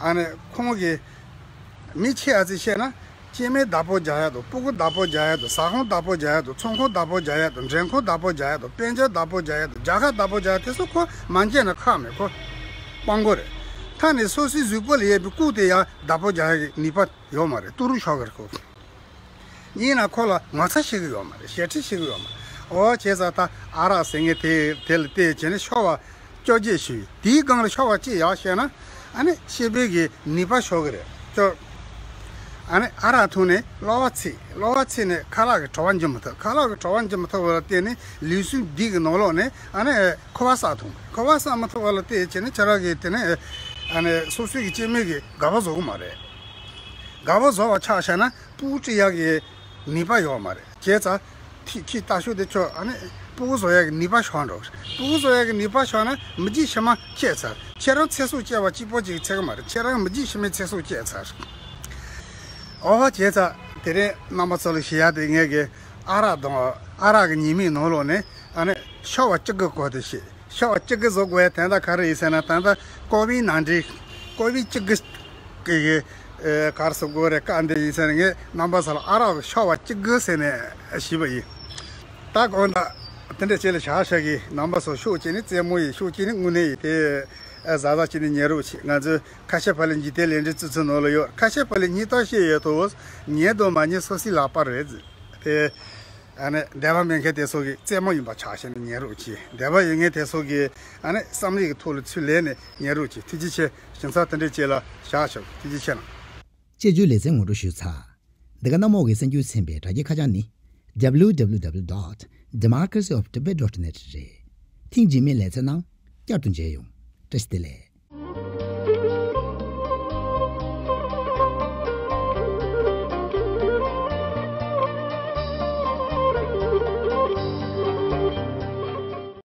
ཨ་ནི་ཁོང་གིས་མི་ཆེ་ཨ་ཙི་བཤད་ན་སྐྱེ་དམན་བདག་པོ་རྒྱག་ཡ་དང་སྤུ་གུ་བདག་པོ་རྒྱག་ཡ་དང་ཟ་ཁང་བདག་པོ་རྒྱག་ཡ་དང་ཚོང་ཁང་བདག་པོ་རྒྱག་ཡ་དང་འགྲེམས་ཁང་བདག་པོ་རྒྱག་ཡ་དང་དཔལ་འབྱོར་བདག་པོ་རྒྱག་ཡ་དང་རྒྱལ་ཁབ་བདག་པོ་རྒྱག་ཡ་དེ་ཚོ་ཁོ་མ་བྱས་ན་ཁག་མེད། ཁོ་དཔང་པོ་རེད། ད་ནི་སོ་སོའི་གཟུགས་པོ་ལ་ཡོད་པའི་སྐུ་དེ་ཡང་བདག་པོ་རྒྱག་ཡ་གི་ནུས་པ་ཡོད་མ་རེད། ཏི་རུ་ཤོར་གི་རེད་ཁོ། ཡིན་ན་ཁོ་ལ་ངོ་ཚ་ཤེས་གི་ཡོད་མ་རེད། ཞེ་ཁྲེལ་ཤེས་གི་ཡོད་མ་རེད། འོ་བྱས་ཙང་ད་ཨ་རག་ཟེར་མཁན་དེ་དེ་ལ་བལྟས་བྱས་ནས་ཤོར་བ་སྐྱོ་བརྗེད་ཞུས། དེའི་སྒང་ལ་ཤོར་བ་ཅི་ཡག་ཤེས་ན་ཨ་ནི་ཤེས་པའི་གི་ནུས་པ་ཤོར་གི་རེད་ཅོ། ཨ་ནི་ཨ་རག་འཐུང་ནས་གློ་བ་ཚིག་གློ་བ་ཚིག་ནས་ཁ་ལག་གི་བྲོ་བ་འཇུ་མི་ཐུབ། ཁ་ལག་གི་བྲོ་བ་འཇུ་མི་ཐུབ་པ་ལ་བརྟེན་ནས་ལུས་ཟུངས་འདི་གི་ནང་ལོགས་ནས་ཨ་ནི་ཁུ་བ་བསགས་ཐུབ། ཁུ་བ་བསགས་མི་ཐུབ་པ་ལ་བརྟེན་བྱས་ནས་ཁྱེད་རང་གི་དེ་ནས་ཨ་ནི་སོ་སོའི་གི་སྐྱེ་དམན་གི་དགའ་བ་བཟོ་གི་མ་རེད། དགའ་བོ་བཟོ་བ་ཆ་བཞག་ན་སྤུ་གུ་སྐྲུན་ཡག་གི་ནུས་པ་ཡོད་མ་རེད། བྱས་ཙང་ཁྱི་ཁྱི་རྟ་ཤུགས་དེ་ཁྱོད་ཨ་ནི་སྤུ་གུ་བཟོ་ཡག་གི་ནུས་པ་ཤོར་འགྲོ། སྤུ་གུ་བཟོ་ཡག་གི་ནུས་པ་ཤོར་ན་མི་རྒྱུད་ཕྱི་མ་ཁྱེར་ཚར། ཁྱེད་རང་ཚེ་སྲོག་སྐྱེལ་བ་གཅིག་པོ་གཅིག་ཚེ་གི་མ་རེད། ཁྱེད་རང་མི་རྒྱུད་ཕྱི་མའི་ཚེ་སྲོག་སྐྱེལ་ཚར། ཨོ་བ་བྱས་ཙང་དེ་རིང་རྣམ་པ་ཚོ་ལ་ཞུ་ཡག་དེ་ངས་གི་ཨ་རག་དང་ཨ་རག་གི་ཉེས་དམིགས་ནང་ལོགས་ནས་ཨ་ནི་ཤོག་བ་གཅིག་གི་སྐོར་དེ་བཤད། ཤོག་བ་གཅིག་གི་བཟོ་དགོས་ཡ་དོན་དག་ག་རེ་ཡིན་ཟེར་ན། ད་ལྟ་ཀོ་བིད་ནང་འདྲེན་ཀོ་བིད་གཅིག་གི་གི་གི་ཨེ་ག་རེ་ཟེར་དགོས་རེད། བཀའ་འདི་ཡིན་ཟེར་ན་ངས་རྣམ་པ་ཚོ་ལ་ཨ་རག་གི་ཤོག་བ་གཅིག་གི་ཟེར་ནས་ཞུས་པ་ཡིན། ད་དགོངས་དག་དེ་འདྲ་བྱས་ལ་བཞག་བཞག་གི་རྣམ་པ་ཚོ། ཤོག་གཅིག་ནི་རྩེད་མོ་ཡིན། ཤོག་གཅིག་ནི་དངོས་གནས་ཡིན། དེ་ཨ་གཟའ་གཟའ་གཅིག་ནི་ཉན་རོགས་བྱེད། ང་ཚོས་ཁ་ཆེ་ཕ་ལེ་འཇིག་རྟེན་ལས་འབྲས་བརྩི་ཚུལ་ནང་ལ་ཡོད། ཁ་ཆེ་ཕ་ལེ་སྙིང་གཏམ་བཤད་ཡོད་དོ། ཉན་དང་མ་ཉན་སོ་སོའི་ལག་པ་རེད། དེ་ཨ་ནི་དད་པ་མེད་མཁན་དེ་ཚོ་གི་རྩེད་མོ་ཡིན་པ་ཆགས་བྱས་ནས་ཉན་རོགས་གྱིས། དད་པ་ཡོད་མཁན་དེ་ཚོ་གི་ཨ་ནི་བསམ་བློ་གི་ཐོག་ལ་ཚུར་ལེན་ནས་ཉན་རོགས་གྱིས། ཐུགས་རྗེ་ཆེ། ཞིང་ཚགས་དེ་འདྲས་བྱས་ལ་བཞག་ཆོག་ཐུགས་རྗེ་ཆེ་གནང་། དཔྱད་བརྗོད་ལེ་ཚན་ངོ་སྤྲོད་ཞུས་ཚར། འདི་ག་གནམ་འོག་གི་གསར་འགྱུར་ཚན་པའི་དྲ་རྒྱའི་ཁ་བྱང་ནི། W W W dot democracy of tibet dot net རེད། ཐེངས་རྗེས་མའི་ལེ་ཚན་ནང་བསྐྱར་དུ་མཇལ་ཡོང་། བཀྲ་ཤིས་བདེ་ལེགས།